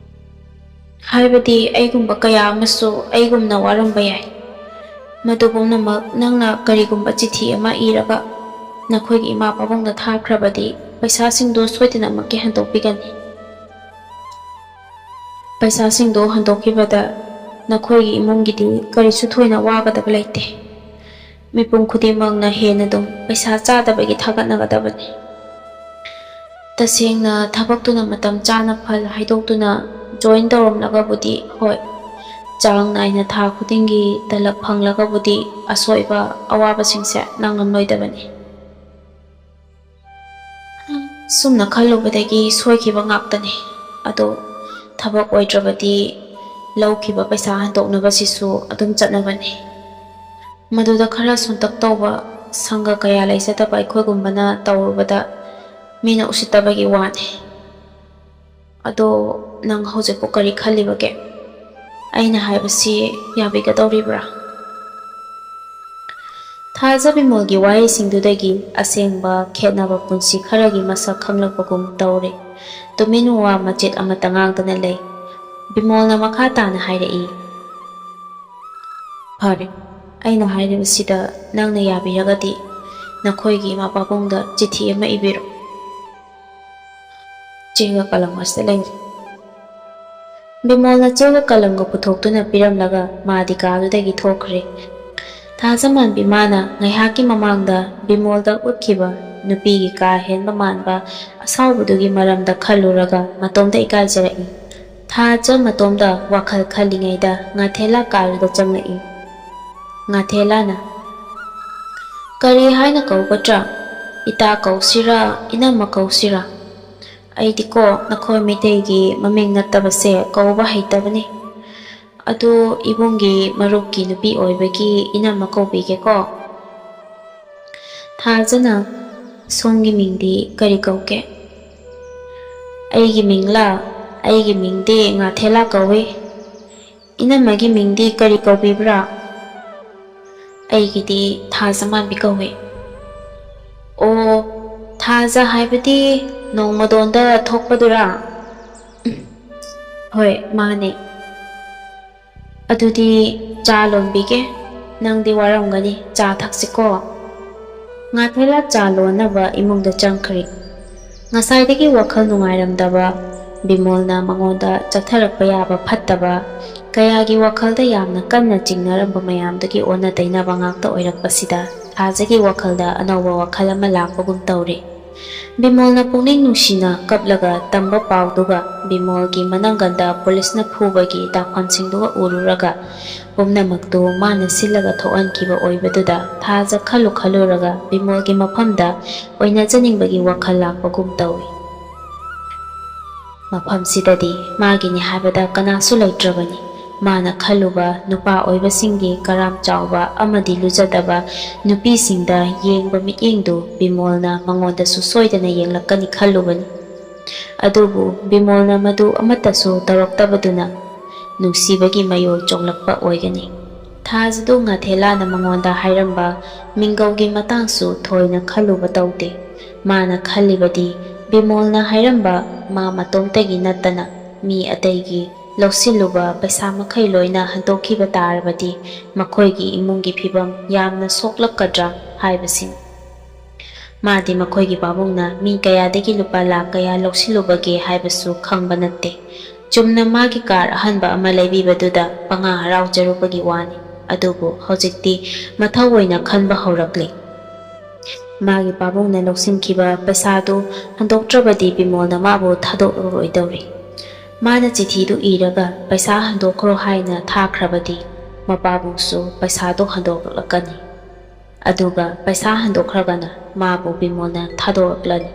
ꯍꯥꯏꯕꯗꯤ ꯑꯩꯒꯨꯝꯕ ꯀꯌꯥ ꯑꯃꯁꯨ ꯑꯩꯒꯨꯝꯅ ꯋꯥꯔꯝꯕ ꯌꯥꯏ꯫ ꯃꯗꯨ ꯄꯨꯝꯅꯃꯛ ꯅꯪꯅ ꯀꯔꯤꯒꯨꯝꯕ ꯆꯤꯊꯤ ꯑꯃ ꯏꯔꯒ ꯅꯈꯣꯏꯒꯤ ꯏꯃꯥ ꯄꯥꯕꯨꯡꯗ ꯊꯥꯈ꯭ꯔꯕꯗꯤ ꯄꯩꯁꯥꯁꯤꯡꯗꯨ ꯁꯣꯏꯗꯅꯃꯛꯀꯤ ꯍꯟꯗꯣꯛꯄꯤꯒꯅꯤ꯫ ꯄꯩꯁꯥꯁꯤꯡꯗꯨ ꯍꯟꯗꯣꯛꯈꯤꯕꯗ ꯅꯈꯣꯏꯒꯤ ꯏꯃꯨꯡꯒꯤꯗꯤ ꯀꯔꯤꯁꯨ ꯊꯣꯏꯅ ꯋꯥꯒꯗꯕ ꯂꯩꯇꯦ꯫ ꯃꯤꯄꯨꯝ ꯈꯨꯗꯤꯡꯃꯛꯅ ꯍꯦꯟꯅ ꯑꯗꯨꯝ ꯄꯩꯁꯥ ꯆꯥꯗꯕꯒꯤ ꯊꯥꯒꯠꯅꯒꯗꯕꯅꯤ꯫ ꯇꯁꯦꯡꯅ ꯊꯕꯛꯇꯨꯅ ꯃꯇꯝ ꯆꯥꯅ ꯐꯜ ꯍꯥꯏꯗꯣꯛꯇꯨꯅ join ꯇꯧꯔꯝꯂꯒꯕꯨꯗꯤ ꯍꯣꯏ, ꯆꯥꯡ ꯅꯥꯏꯅ ꯊꯥ ꯈꯨꯗꯤꯡꯒꯤ ꯇꯂꯕ ꯐꯪꯂꯒꯕꯨꯗꯤ ꯑꯁꯣꯏꯕ ꯑꯋꯥꯕꯁꯤꯡꯁꯦ ꯅꯪꯉꯝꯂꯣꯏꯗꯕꯅꯤ꯫ ꯁꯨꯝꯅ ꯈꯜꯂꯨꯕꯗꯒꯤ ꯁꯣꯏꯈꯤꯕ ꯉꯥꯛꯇꯅꯤ꯫ ꯑꯗꯣ ꯊꯕꯛ ꯑꯣꯏꯗ꯭ꯔꯕꯗꯤ ꯂꯧꯈꯤꯕ ꯄꯩꯁꯥ ꯍꯟꯗꯣꯛꯅꯕꯁꯤꯁꯨ ꯑꯗꯨꯝ ꯆꯠꯅꯕꯅꯤ꯫ ꯃꯗꯨꯗ ꯈꯔ ꯁꯣꯟꯇꯛ ꯇꯧꯕ ꯁꯪꯒ ꯀꯌꯥ ꯂꯩꯖꯗꯕ ꯑꯩꯈꯣꯏꯒꯨꯝꯕꯅ ꯇꯧꯔꯨꯕꯗ ꯃꯤꯅ ꯎꯁꯤꯠꯇꯕꯒꯤ ꯋꯥꯅꯤ꯫ ꯑꯗꯣ ꯅꯪ ꯍꯧꯖꯤꯛꯄꯨ ꯀꯔꯤ ꯈꯜꯂꯤꯕꯒꯦ? ꯑꯩꯅ ꯍꯥꯏꯕꯁꯤ ꯌꯥꯕꯤꯒꯗꯧꯔꯤꯕ꯭ꯔꯥ? ꯊꯥꯖ ꯕꯤꯃꯣꯜꯒꯤ ꯋꯥꯍꯩꯁꯤꯡꯗꯨꯗꯒꯤ ꯑꯁꯦꯡꯕ ꯈꯦꯠꯅꯕ ꯄꯨꯟꯁꯤ ꯈꯔꯒꯤ ꯃꯁꯛ ꯈꯪꯂꯛꯄꯒꯨꯝ ꯇꯧꯔꯦ꯫ ꯇꯨꯃꯤꯟ ꯋꯥ ꯃꯆꯦꯠ ꯑꯃꯠꯇ ꯉꯥꯡꯗꯅ ꯂꯩ꯫ ꯕꯤꯃꯣꯜꯅ ꯃꯈꯥ ꯇꯥꯅ ꯍꯥꯏꯔꯛꯏ, "ꯐꯔꯦ, ꯑꯩꯅ ꯍꯥꯏꯔꯤꯕꯁꯤꯗ ꯅꯪꯅ ꯌꯥꯕꯤꯔꯒꯗꯤ ꯅꯈꯣꯏꯒꯤ ꯏꯃꯥ ꯄꯥꯕꯨꯡꯗ ꯆꯤꯊꯤ ꯑꯃ ꯏꯕꯤꯔꯣ꯫ ꯆꯦꯒ ꯀꯂꯝ ꯑꯁꯤꯗ ꯂꯩꯔꯦ꯫" ꯕꯤꯃꯣꯜꯅ ꯆꯦꯒ ꯀꯂꯝꯒ ꯄꯨꯊꯣꯛꯇꯨꯅ ꯄꯤꯔꯝꯂꯒ ꯃꯥꯗꯤ ꯀꯥꯗꯨꯗꯒꯤ ꯊꯣꯛꯈ꯭ꯔꯦ꯫ ꯊꯥꯖꯃꯥꯟꯕꯤ ꯃꯥꯅ ꯉꯥꯏꯍꯥꯛꯀꯤ ꯃꯃꯥꯡꯗ ꯕꯤꯃꯣꯜꯗ ꯎꯠꯈꯤꯕ ꯅꯨꯄꯤꯒꯤ ꯀꯥ ꯍꯦꯟꯕ ꯃꯥꯟꯕ ꯑꯁꯥꯎꯕꯗꯨꯒꯤ ꯃꯔꯝꯗ ꯈꯜꯂꯨꯔꯒ ꯃꯇꯣꯝꯇ ꯏꯀꯥꯏꯖꯔꯛꯏ꯫ ꯊꯥꯖ ꯃꯇꯣꯝꯇ ꯋꯥꯈꯜ ꯈꯜꯂꯤꯉꯩꯗ ꯉꯥꯊꯦꯂꯥ ꯀꯥꯗꯨꯗ ꯆꯪꯂꯛꯏ꯫ ꯉꯥꯊꯦꯂꯥꯅ, "ꯀꯔꯤ ꯍꯥꯏꯅ ꯀꯧꯒꯗ꯭ꯔꯥ? ꯏꯇꯥ ꯀꯧꯁꯤꯔꯥ, ꯏꯅꯝꯃ ꯀꯧꯁꯤꯔꯥ? ꯑꯩꯗꯤꯀꯣ ꯅꯈꯣꯏ ꯃꯩꯇꯩꯒꯤ ꯃꯃꯤꯡ ꯅꯠꯇꯕꯁꯦ ꯀꯧꯕ ꯍꯩꯇꯕꯅꯤ꯫ ꯑꯗꯨ ꯏꯕꯨꯡꯒꯤ ꯃꯔꯨꯞꯀꯤ ꯅꯨꯄꯤ ꯑꯣꯏꯕꯒꯤ ꯏꯅꯝꯃ ꯀꯧꯕꯤꯒꯦꯀꯣ꯫" ꯊꯥꯖꯅ, "ꯁꯣꯝꯒꯤ ꯃꯤꯡꯗꯤ ꯀꯔꯤ ꯀꯧꯒꯦ?" "ꯑꯩꯒꯤ ꯃꯤꯡꯂꯥ? ꯑꯩꯒꯤ ꯃꯤꯡꯗꯤ ꯉꯥꯊꯦꯂꯥ ꯀꯧꯏ꯫ ꯏꯅꯝꯃꯒꯤ ꯃꯤꯡꯗꯤ ꯀꯔꯤ ꯀꯧꯕꯤꯕ꯭ꯔꯥ?" "ꯑꯩꯒꯤꯗꯤ ꯊꯥꯖ ꯃꯥꯟꯕꯤ ꯀꯧꯏ꯫" "ꯑꯣ, ꯊꯥꯖ ꯍꯥꯏꯕꯗꯤ ꯅꯣꯡꯃꯗꯣꯟꯗ ꯊꯣꯛꯄꯗꯨꯔꯥ?" "ꯍꯣꯏ, ꯃꯥꯅꯦ꯫" "ꯑꯗꯨꯗꯤ ꯆꯥ ꯂꯣꯟꯕꯤꯒꯦ, ꯅꯪꯗꯤ ꯋꯥꯔꯝꯒꯅꯤ, ꯆꯥ ꯊꯛꯁꯤꯀꯣ꯫" ꯉꯥꯊꯦꯂꯥ ꯆꯥ ꯂꯣꯟꯅꯕ ꯏꯃꯨꯡꯗ ꯆꯪꯈ꯭ꯔꯦ꯫ ꯉꯁꯥꯏꯗꯒꯤ ꯋꯥꯈꯜ ꯅꯨꯡꯉꯥꯏꯔꯝꯗꯕ ꯕꯤꯃꯣꯜꯅ ꯃꯉꯣꯟꯗ ꯆꯠꯊꯔꯛꯄ ꯌꯥꯕ ꯐꯠꯇꯕ ꯀꯌꯥꯒꯤ ꯋꯥꯈꯜꯗ ꯌꯥꯝꯅ ꯀꯟꯅ ꯆꯤꯡꯅꯔꯝꯕ ꯃꯌꯥꯝꯗꯨꯒꯤ ꯑꯣꯟꯅ ꯇꯩꯅꯕ ꯉꯥꯛꯇ ꯑꯣꯏꯔꯛꯄꯁꯤꯗ ꯊꯥꯖꯒꯤ ꯋꯥꯈꯜꯗ ꯑꯅꯧꯕ ꯋꯥꯈꯜ ꯑꯃ ꯂꯥꯛꯄꯒꯨꯝ ꯇꯧꯔꯦ꯫ ꯕꯤꯃꯣꯜꯅ ꯄꯨꯛꯅꯤꯡ ꯅꯨꯡꯁꯤꯅ ꯀꯞꯂꯒ ꯇꯝꯕ ꯄꯥꯎꯗꯨꯒ ꯕꯤꯃꯣꯜꯒꯤ ꯃꯅꯪꯒꯟꯗ ꯄꯨꯂꯤꯁꯅ ꯐꯨꯕꯒꯤ ꯗꯥꯛꯐꯝꯁꯤꯡꯗꯨꯒ ꯎꯔꯨꯔꯒ ꯄꯨꯝꯅꯃꯛꯇꯨ ꯃꯥꯅ ꯁꯤꯜꯂꯒ ꯊꯣꯛꯍꯟꯈꯤꯕ ꯑꯣꯏꯕꯗꯨꯗ ꯊꯥꯖ ꯈꯜꯂꯨ ꯈꯜꯂꯨꯔꯒ ꯕꯤꯃꯣꯜꯒꯤ ꯃꯐꯝꯗ ꯑꯣꯏꯅꯖꯅꯤꯡꯕꯒꯤ ꯋꯥꯈꯜ ꯂꯥꯛꯄꯒꯨꯝ ꯇꯧꯏ꯫ ꯃꯐꯝꯁꯤꯗꯗꯤ ꯃꯥꯒꯤꯅꯤ ꯍꯥꯏꯕꯗ ꯀꯅꯥꯁꯨ ꯂꯩꯇ꯭ꯔꯕꯅꯤ꯫ ꯃꯥꯅ ꯈꯜꯂꯨꯕ ꯅꯨꯄꯥ ꯑꯣꯏꯕꯁꯤꯡꯒꯤ ꯀꯔꯥꯝ ꯆꯥꯎꯕ ꯑꯃꯗꯤ ꯂꯨꯖꯗꯕ ꯅꯨꯄꯤꯁꯤꯡꯗ ꯌꯦꯡꯕ ꯃꯤꯠꯌꯦꯡꯗꯨ ꯕꯤꯃꯣꯜꯅ ꯃꯉꯣꯟꯗꯁꯨ ꯁꯣꯏꯗꯅ ꯌꯦꯡꯂꯛꯀꯅꯤ ꯈꯜꯂꯨꯕꯅꯤ꯫ ꯑꯗꯨꯕꯨ ꯕꯤꯃꯣꯜꯅ ꯃꯗꯨ ꯑꯃꯠꯇꯁꯨ ꯇꯧꯔꯛꯇꯕꯗꯨꯅ ꯅꯨꯡꯁꯤꯕꯒꯤ ꯃꯌꯣꯜ ꯆꯣꯡꯂꯛꯄ ꯑꯣꯏꯒꯅꯤ꯫ ꯊꯥꯖꯗꯨ ꯉꯥꯊꯦꯂꯥꯅ ꯃꯉꯣꯟꯗ ꯍꯥꯏꯔꯝꯕ ꯃꯤꯡꯒꯧꯒꯤ ꯃꯇꯥꯡꯁꯨ ꯊꯣꯏꯅ ꯈꯜꯂꯨꯕ ꯇꯧꯗꯦ꯫ ꯃꯥꯅ ꯈꯜꯂꯤꯕꯗꯤ ꯕꯤꯃꯣꯜꯅ ꯍꯥꯏꯔꯝꯕ ꯃꯥ ꯃꯇꯣꯝꯇꯒꯤ ꯅꯠꯇꯅ ꯃꯤ ꯑꯇꯩꯒꯤ ꯂꯧꯁꯤꯜꯂꯨꯕ ꯄꯩꯁꯥ ꯃꯈꯩ ꯂꯣꯏꯅ ꯍꯟꯗꯣꯛꯈꯤꯕ ꯇꯥꯔꯕꯗꯤ ꯃꯈꯣꯏꯒꯤ ꯏꯃꯨꯡꯒꯤ ꯐꯤꯕꯝ ꯌꯥꯝꯅ ꯁꯣꯛꯂꯛꯀꯗ꯭ꯔꯥ ꯍꯥꯏꯕꯁꯤꯅꯤ꯫ ꯃꯥꯗꯤ ꯃꯈꯣꯏꯒꯤ ꯄꯥꯕꯨꯡꯅ ꯃꯤ ꯀꯌꯥꯗꯒꯤ ꯂꯨꯄꯥ ꯂꯥꯈ ꯀꯌꯥ ꯂꯧꯁꯤꯜꯂꯨꯕꯒꯦ ꯍꯥꯏꯕꯁꯨ ꯈꯪꯕ ꯅꯠꯇꯦ꯫ ꯆꯨꯝꯅ ꯃꯥꯒꯤ ꯀꯥꯔ ꯑꯍꯟꯕ ꯑꯃ ꯂꯩꯕꯤꯕꯗꯨꯗ ꯄꯪꯍꯥ ꯍꯔꯥꯎꯖꯔꯨꯕꯒꯤ ꯋꯥꯅꯤ꯫ ꯑꯗꯨꯕꯨ ꯍꯧꯖꯤꯛꯇꯤ ꯃꯊꯧ ꯑꯣꯏꯅ ꯈꯟꯕ ꯍꯧꯔꯛꯂꯤ꯫ ꯃꯥꯒꯤ ꯄꯥꯕꯨꯡꯅ ꯂꯧꯁꯤꯟꯈꯤꯕ ꯄꯩꯁꯥꯗꯨ ꯍꯟꯗꯣꯛꯇ꯭ꯔꯕꯗꯤ ꯕꯤꯃꯣꯜꯅ ꯃꯥꯕꯨ ꯊꯥꯗꯣꯛꯂꯔꯣꯏꯗꯧꯔꯤ꯫ ꯃꯥꯅ ꯆꯤꯊꯤꯗꯨ ꯏꯔꯒ ꯄꯩꯁꯥ ꯍꯟꯗꯣꯛꯈ꯭ꯔꯣ ꯍꯥꯏꯅ ꯊꯥꯈ꯭ꯔꯕꯗꯤ ꯃꯄꯥꯕꯨꯡꯁꯨ ꯄꯩꯁꯥꯗꯨ ꯍꯟꯗꯣꯛꯂꯛꯂꯛꯀꯅꯤ꯫ ꯑꯗꯨꯒ ꯄꯩꯁꯥ ꯍꯟꯗꯣꯛꯈ꯭ꯔꯒꯅ ꯃꯥꯕꯨ ꯕꯤꯃꯣꯜꯅ ꯊꯥꯗꯣꯔꯛꯂꯅꯤ꯫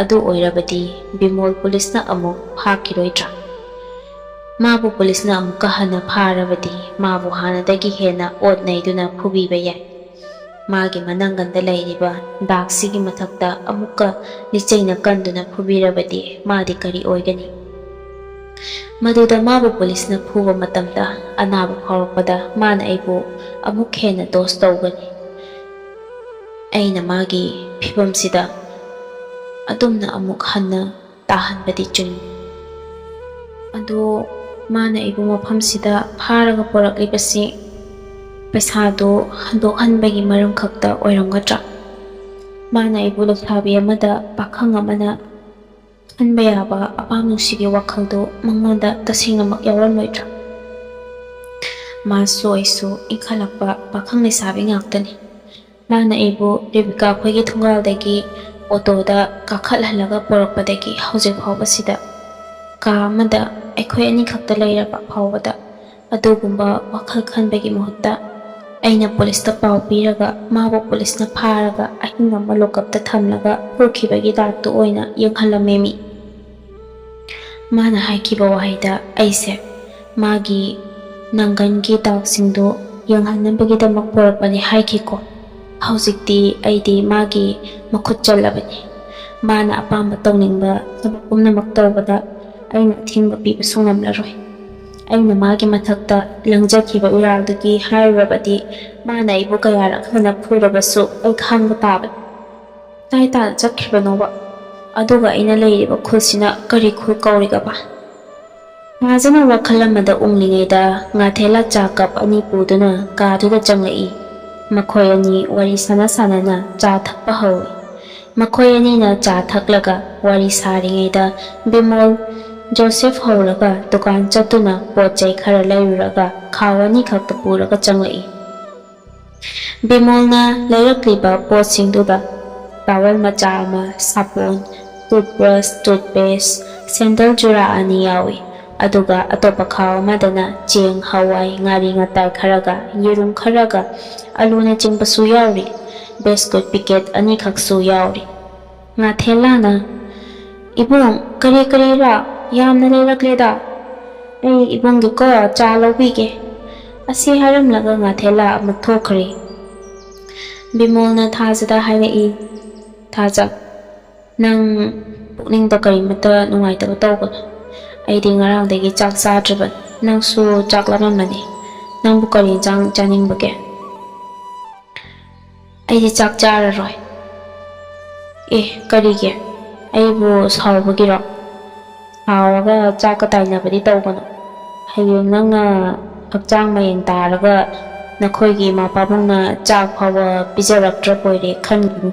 ꯑꯗꯨ ꯑꯣꯏꯔꯕꯗꯤ ꯕꯤꯃꯣꯜ ꯄꯨꯂꯤꯁꯅ ꯑꯃꯨꯛ ꯐꯥꯈꯤꯔꯣꯏꯗ꯭ꯔꯥ? ꯃꯥꯕꯨ ꯄꯨꯂꯤꯁꯅ ꯑꯃꯨꯛꯀ ꯍꯟꯅ ꯐꯥꯔꯕꯗꯤ ꯃꯥꯕꯨ ꯍꯥꯟꯅꯗꯒꯤ ꯍꯦꯟꯅ ꯑꯣꯠ ꯅꯩꯗꯨꯅ ꯐꯨꯕꯤꯕ ꯌꯥꯏ꯫ ꯃꯥꯒꯤ ꯃꯅꯪꯒꯟꯗ ꯂꯩꯔꯤꯕ ꯗꯥꯛꯁꯤꯒꯤ ꯃꯊꯛꯇ ꯑꯃꯨꯛꯀ ꯂꯤꯆꯩꯅ ꯀꯟꯗꯨꯅ ꯐꯨꯕꯤꯔꯕꯗꯤ ꯃꯥꯗꯤ ꯀꯔꯤ ꯑꯣꯏꯒꯅꯤ? ꯃꯗꯨꯗ ꯃꯥꯕꯨ ꯄꯨꯂꯤꯁꯅ ꯐꯨꯕ ꯃꯇꯝꯗ ꯑꯅꯥꯕ ꯐꯥꯎꯔꯛꯄꯗ ꯃꯥꯅ ꯑꯩꯕꯨ ꯑꯃꯨꯛ ꯍꯦꯟꯅ ꯗꯣꯁ ꯇꯧꯒꯅꯤ꯫ ꯑꯩꯅ ꯃꯥꯒꯤ ꯐꯤꯕꯝꯁꯤꯗ ꯑꯗꯨꯝꯅ ꯑꯃꯨꯛ ꯍꯟꯅ ꯇꯥꯍꯟꯕꯗꯤ ꯆꯨꯝꯃꯤ꯫ ꯑꯗꯣ ꯃꯥꯅ ꯑꯩꯕꯨ ꯃꯐꯝꯁꯤꯗ ꯐꯥꯔꯒ ꯄꯨꯔꯛꯂꯤꯕꯁꯤ ꯄꯩꯁꯥꯗꯣ ꯍꯟꯗꯣꯛꯍꯟꯕꯒꯤ ꯃꯔꯝ ꯈꯛꯇ ꯑꯣꯏꯔꯝꯒꯗ꯭ꯔꯥ? ꯃꯥꯅ ꯑꯩꯕꯨ ꯂꯩꯁꯥꯕꯤ ꯑꯃꯗ ꯄꯥꯈꯪ ꯑꯃꯅ ꯈꯟꯕ ꯌꯥꯕ ꯑꯄꯥꯝ ꯅꯨꯡꯁꯤꯒꯤ ꯋꯥꯈꯜꯗꯨ ꯃꯉꯣꯟꯗ ꯇꯁꯦꯡꯅꯃꯛ ꯌꯥꯎꯔꯝꯂꯣꯏꯗ꯭ꯔꯥ? ꯃꯥꯁꯨ ꯑꯩꯁꯨ ꯏꯟꯈꯠꯂꯛꯄ ꯄꯥꯈꯪ ꯂꯩꯁꯥꯕꯤ ꯉꯥꯛꯇꯅꯤ꯫ ꯃꯥꯅ ꯑꯩꯕꯨ ꯔꯦꯕꯤꯀꯥ ꯈꯣꯏꯒꯤ ꯊꯣꯡꯒꯥꯜꯗꯒꯤ ꯑꯣꯇꯣꯗ ꯀꯥꯈꯠꯍꯜꯂꯒ ꯄꯨꯔꯛꯄꯗꯒꯤ ꯍꯧꯖꯤꯛ ꯐꯥꯎꯕꯁꯤꯗ ꯀꯥ ꯑꯃꯗ ꯑꯩꯈꯣꯏ ꯑꯅꯤꯈꯛꯇ ꯂꯩꯔꯕ ꯐꯥꯎꯕꯗ ꯑꯗꯨꯒꯨꯝꯕ ꯋꯥꯈꯜ ꯈꯟꯕꯒꯤ ꯃꯍꯨꯠꯇ ꯑꯩꯅ ꯄꯨꯂꯤꯁꯇ ꯄꯥꯎ ꯄꯤꯔꯒ ꯃꯥꯕꯨ ꯄꯨꯂꯤꯁꯅ ꯐꯥꯔꯒ ꯑꯍꯤꯡ ꯑꯃ ꯂꯣꯀꯞꯇ ꯊꯝꯂꯒ ꯐꯨꯈꯤꯕꯒꯤ ꯗꯥꯛꯇꯨ ꯑꯣꯏꯅ ꯌꯦꯡꯍꯜꯂꯝꯃꯦ ꯃꯤ꯫ ꯃꯥꯅ ꯍꯥꯏꯈꯤꯕ ꯋꯥꯍꯩꯗ ꯑꯩꯁꯦ ꯃꯥꯒꯤ ꯅꯪꯒꯟꯒꯤ ꯗꯥꯛꯁꯤꯡꯗꯨ ꯌꯦꯡꯍꯟꯅꯕꯒꯤꯗꯃꯛ ꯄꯨꯔꯛꯄꯅꯤ ꯍꯥꯏꯈꯤꯀꯣ꯫ ꯍꯧꯖꯤꯛꯇꯤ ꯑꯩꯗꯤ ꯃꯥꯒꯤ ꯃꯈꯨꯠ ꯆꯜꯂꯕꯅꯤ꯫ ꯃꯥꯅ ꯑꯄꯥꯝꯕ ꯇꯧꯅꯤꯡꯕ ꯊꯕꯛ ꯄꯨꯝꯅꯃꯛ ꯇꯧꯕꯗ ꯑꯩꯅ ꯑꯊꯤꯡꯕ ꯄꯤꯕꯁꯨ ꯉꯝꯂꯔꯣꯏ꯫ ꯑꯩꯅ ꯃꯥꯒꯤ ꯃꯊꯛꯇ ꯂꯪꯖꯈꯤꯕ ꯎꯌꯥꯜꯗꯨꯒꯤ ꯍꯥꯏꯔꯨꯔꯕꯗꯤ, ꯃꯥꯅ ꯑꯩꯕꯨ ꯀꯌꯥꯔꯛ ꯍꯟꯅ ꯐꯨꯔꯕꯁꯨ ꯑꯩ ꯈꯥꯡꯕ ꯇꯥꯕꯅꯤ꯫ ꯀꯗꯥꯏ ꯇꯥꯅ ꯆꯠꯈ꯭ꯔꯤꯕꯅꯣꯕ? ꯑꯗꯨꯒ ꯑꯩꯅ ꯂꯩꯔꯤꯕ ꯈꯨꯜꯁꯤꯅ ꯀꯔꯤ ꯈꯨꯜ ꯀꯧꯔꯤꯒꯕ? ꯐꯖꯅ ꯋꯥꯈꯜ ꯑꯃꯗ ꯎꯡꯂꯤꯉꯩꯗ ꯉꯥꯊꯦꯂꯥ ꯆꯥ ꯀꯞ ꯑꯅꯤ ꯄꯨꯗꯨꯅ ꯀꯥꯗꯨꯗ ꯆꯪꯂꯛꯏ꯫ ꯃꯈꯣꯏ ꯑꯅꯤ ꯋꯥꯔꯤ ꯁꯥꯟꯅ ꯁꯥꯟꯅꯅ ꯆꯥ ꯊꯛꯄ ꯍꯧꯏ꯫ ꯃꯈꯣꯏ ꯑꯅꯤꯅ ꯆꯥ ꯊꯛꯂꯒ ꯋꯥꯔꯤ ꯁꯥꯔꯤꯉꯩꯗ ꯕꯤꯃꯣꯜ ꯖꯣꯁꯦꯐ ꯍꯧꯔꯒ ꯗꯨꯀꯥꯟ ꯆꯠꯇꯨꯅ ꯄꯣꯠ ꯆꯩ ꯈꯔ ꯂꯩꯔꯨꯔꯒ ꯈꯥꯎ ꯑꯅꯤꯈꯛꯇ ꯄꯨꯔꯒ ꯆꯪꯂꯛꯏ꯫ ꯕꯤꯃꯣꯜꯅ ꯂꯩꯔꯛꯂꯤꯕ ꯄꯣꯠꯁꯤꯡꯗꯨꯗ ꯇꯥꯋꯦꯜ ꯃꯆꯥ ꯑꯃ, ꯁꯥꯄꯣꯟ, ꯇꯨꯠꯕ꯭ꯔꯁ, ꯇꯨꯠꯄꯦꯁ, ꯁꯦꯟꯗꯜ ꯖꯨꯔꯥ ꯑꯅꯤ ꯌꯥꯎꯏ꯫ ꯑꯗꯨꯒ ꯑꯇꯣꯞꯄ ꯈꯥꯎ ꯑꯃꯗꯅ ꯆꯦꯡ, ꯍꯋꯥꯏ, ꯉꯥꯔꯤ ꯉꯇꯥꯏ ꯈꯔꯒ, ꯌꯦꯔꯨꯝ ꯈꯔꯒ, ꯑꯂꯨꯅꯆꯤꯡꯕꯁꯨ ꯌꯥꯎꯔꯤ꯫ ꯕꯤꯁꯀꯨꯠ ꯄꯤꯀꯦꯠ ꯑꯅꯤꯈꯛꯁꯨ ꯌꯥꯎꯔꯤ꯫ ꯉꯥꯊꯦꯂꯥꯅ, "ꯏꯕꯨꯡ, ꯀꯔꯤ ꯀꯔꯤꯔꯥ? ꯌꯥꯝꯅ ꯂꯩꯔꯛꯂꯦꯗ꯫ ꯑꯩ ꯏꯕꯨꯡꯒꯤꯀꯣ ꯆꯥ ꯂꯧꯕꯤꯒꯦ"꯫ ꯑꯁꯤ ꯍꯥꯏꯔꯝꯂꯒ ꯉꯥꯊꯦꯂꯥ ꯑꯃꯨꯛ ꯊꯣꯛꯈ꯭ꯔꯦ꯫ ꯕꯤꯃꯣꯜꯅ ꯊꯥꯖꯗ ꯍꯥꯏꯔꯛꯏ, "ꯊꯥꯖ, ꯅꯪ ꯄꯨꯛꯅꯤꯡꯗ ꯀꯔꯤꯃꯠꯇ ꯅꯨꯡꯉꯥꯏꯇꯕ ꯇꯧꯒꯅꯨ꯫ ꯑꯩꯗꯤ ꯉꯔꯥꯡꯗꯒꯤ ꯆꯥꯛ ꯆꯥꯗ꯭ꯔꯤꯕꯅꯤ꯫ ꯅꯪꯁꯨ ꯆꯥꯛ ꯂꯥꯝꯃꯝꯃꯅꯤ꯫ ꯅꯪꯕꯨ ꯀꯔꯤ ꯏꯟꯁꯥꯡ ꯆꯥꯅꯤꯡꯕꯒꯦ?" "ꯑꯩꯗꯤ ꯆꯥꯛ ꯆꯥꯔꯔꯣꯏ"꯫ "ꯑꯦ, ꯀꯔꯤꯒꯤ? ꯑꯩꯕꯨ ꯁꯥꯎꯕꯒꯤꯔꯣ? ꯁꯥꯎꯔꯒ ꯆꯥꯛꯀ ꯇꯥꯏꯅꯕꯗꯤ ꯇꯧꯒꯅꯨ꯫ ꯍꯌꯦꯡ ꯅꯪꯅ ꯍꯛꯆꯥꯡ ꯃꯌꯦꯡ ꯇꯥꯔꯒ ꯅꯈꯣꯏꯒꯤ ꯏꯃꯥ ꯄꯥꯕꯨꯡꯅ ꯆꯥꯛ ꯐꯥꯎꯕ ꯄꯤꯖꯔꯛꯇ꯭ꯔꯕ ꯑꯣꯏꯔꯦ ꯈꯟꯒꯅꯨ꯫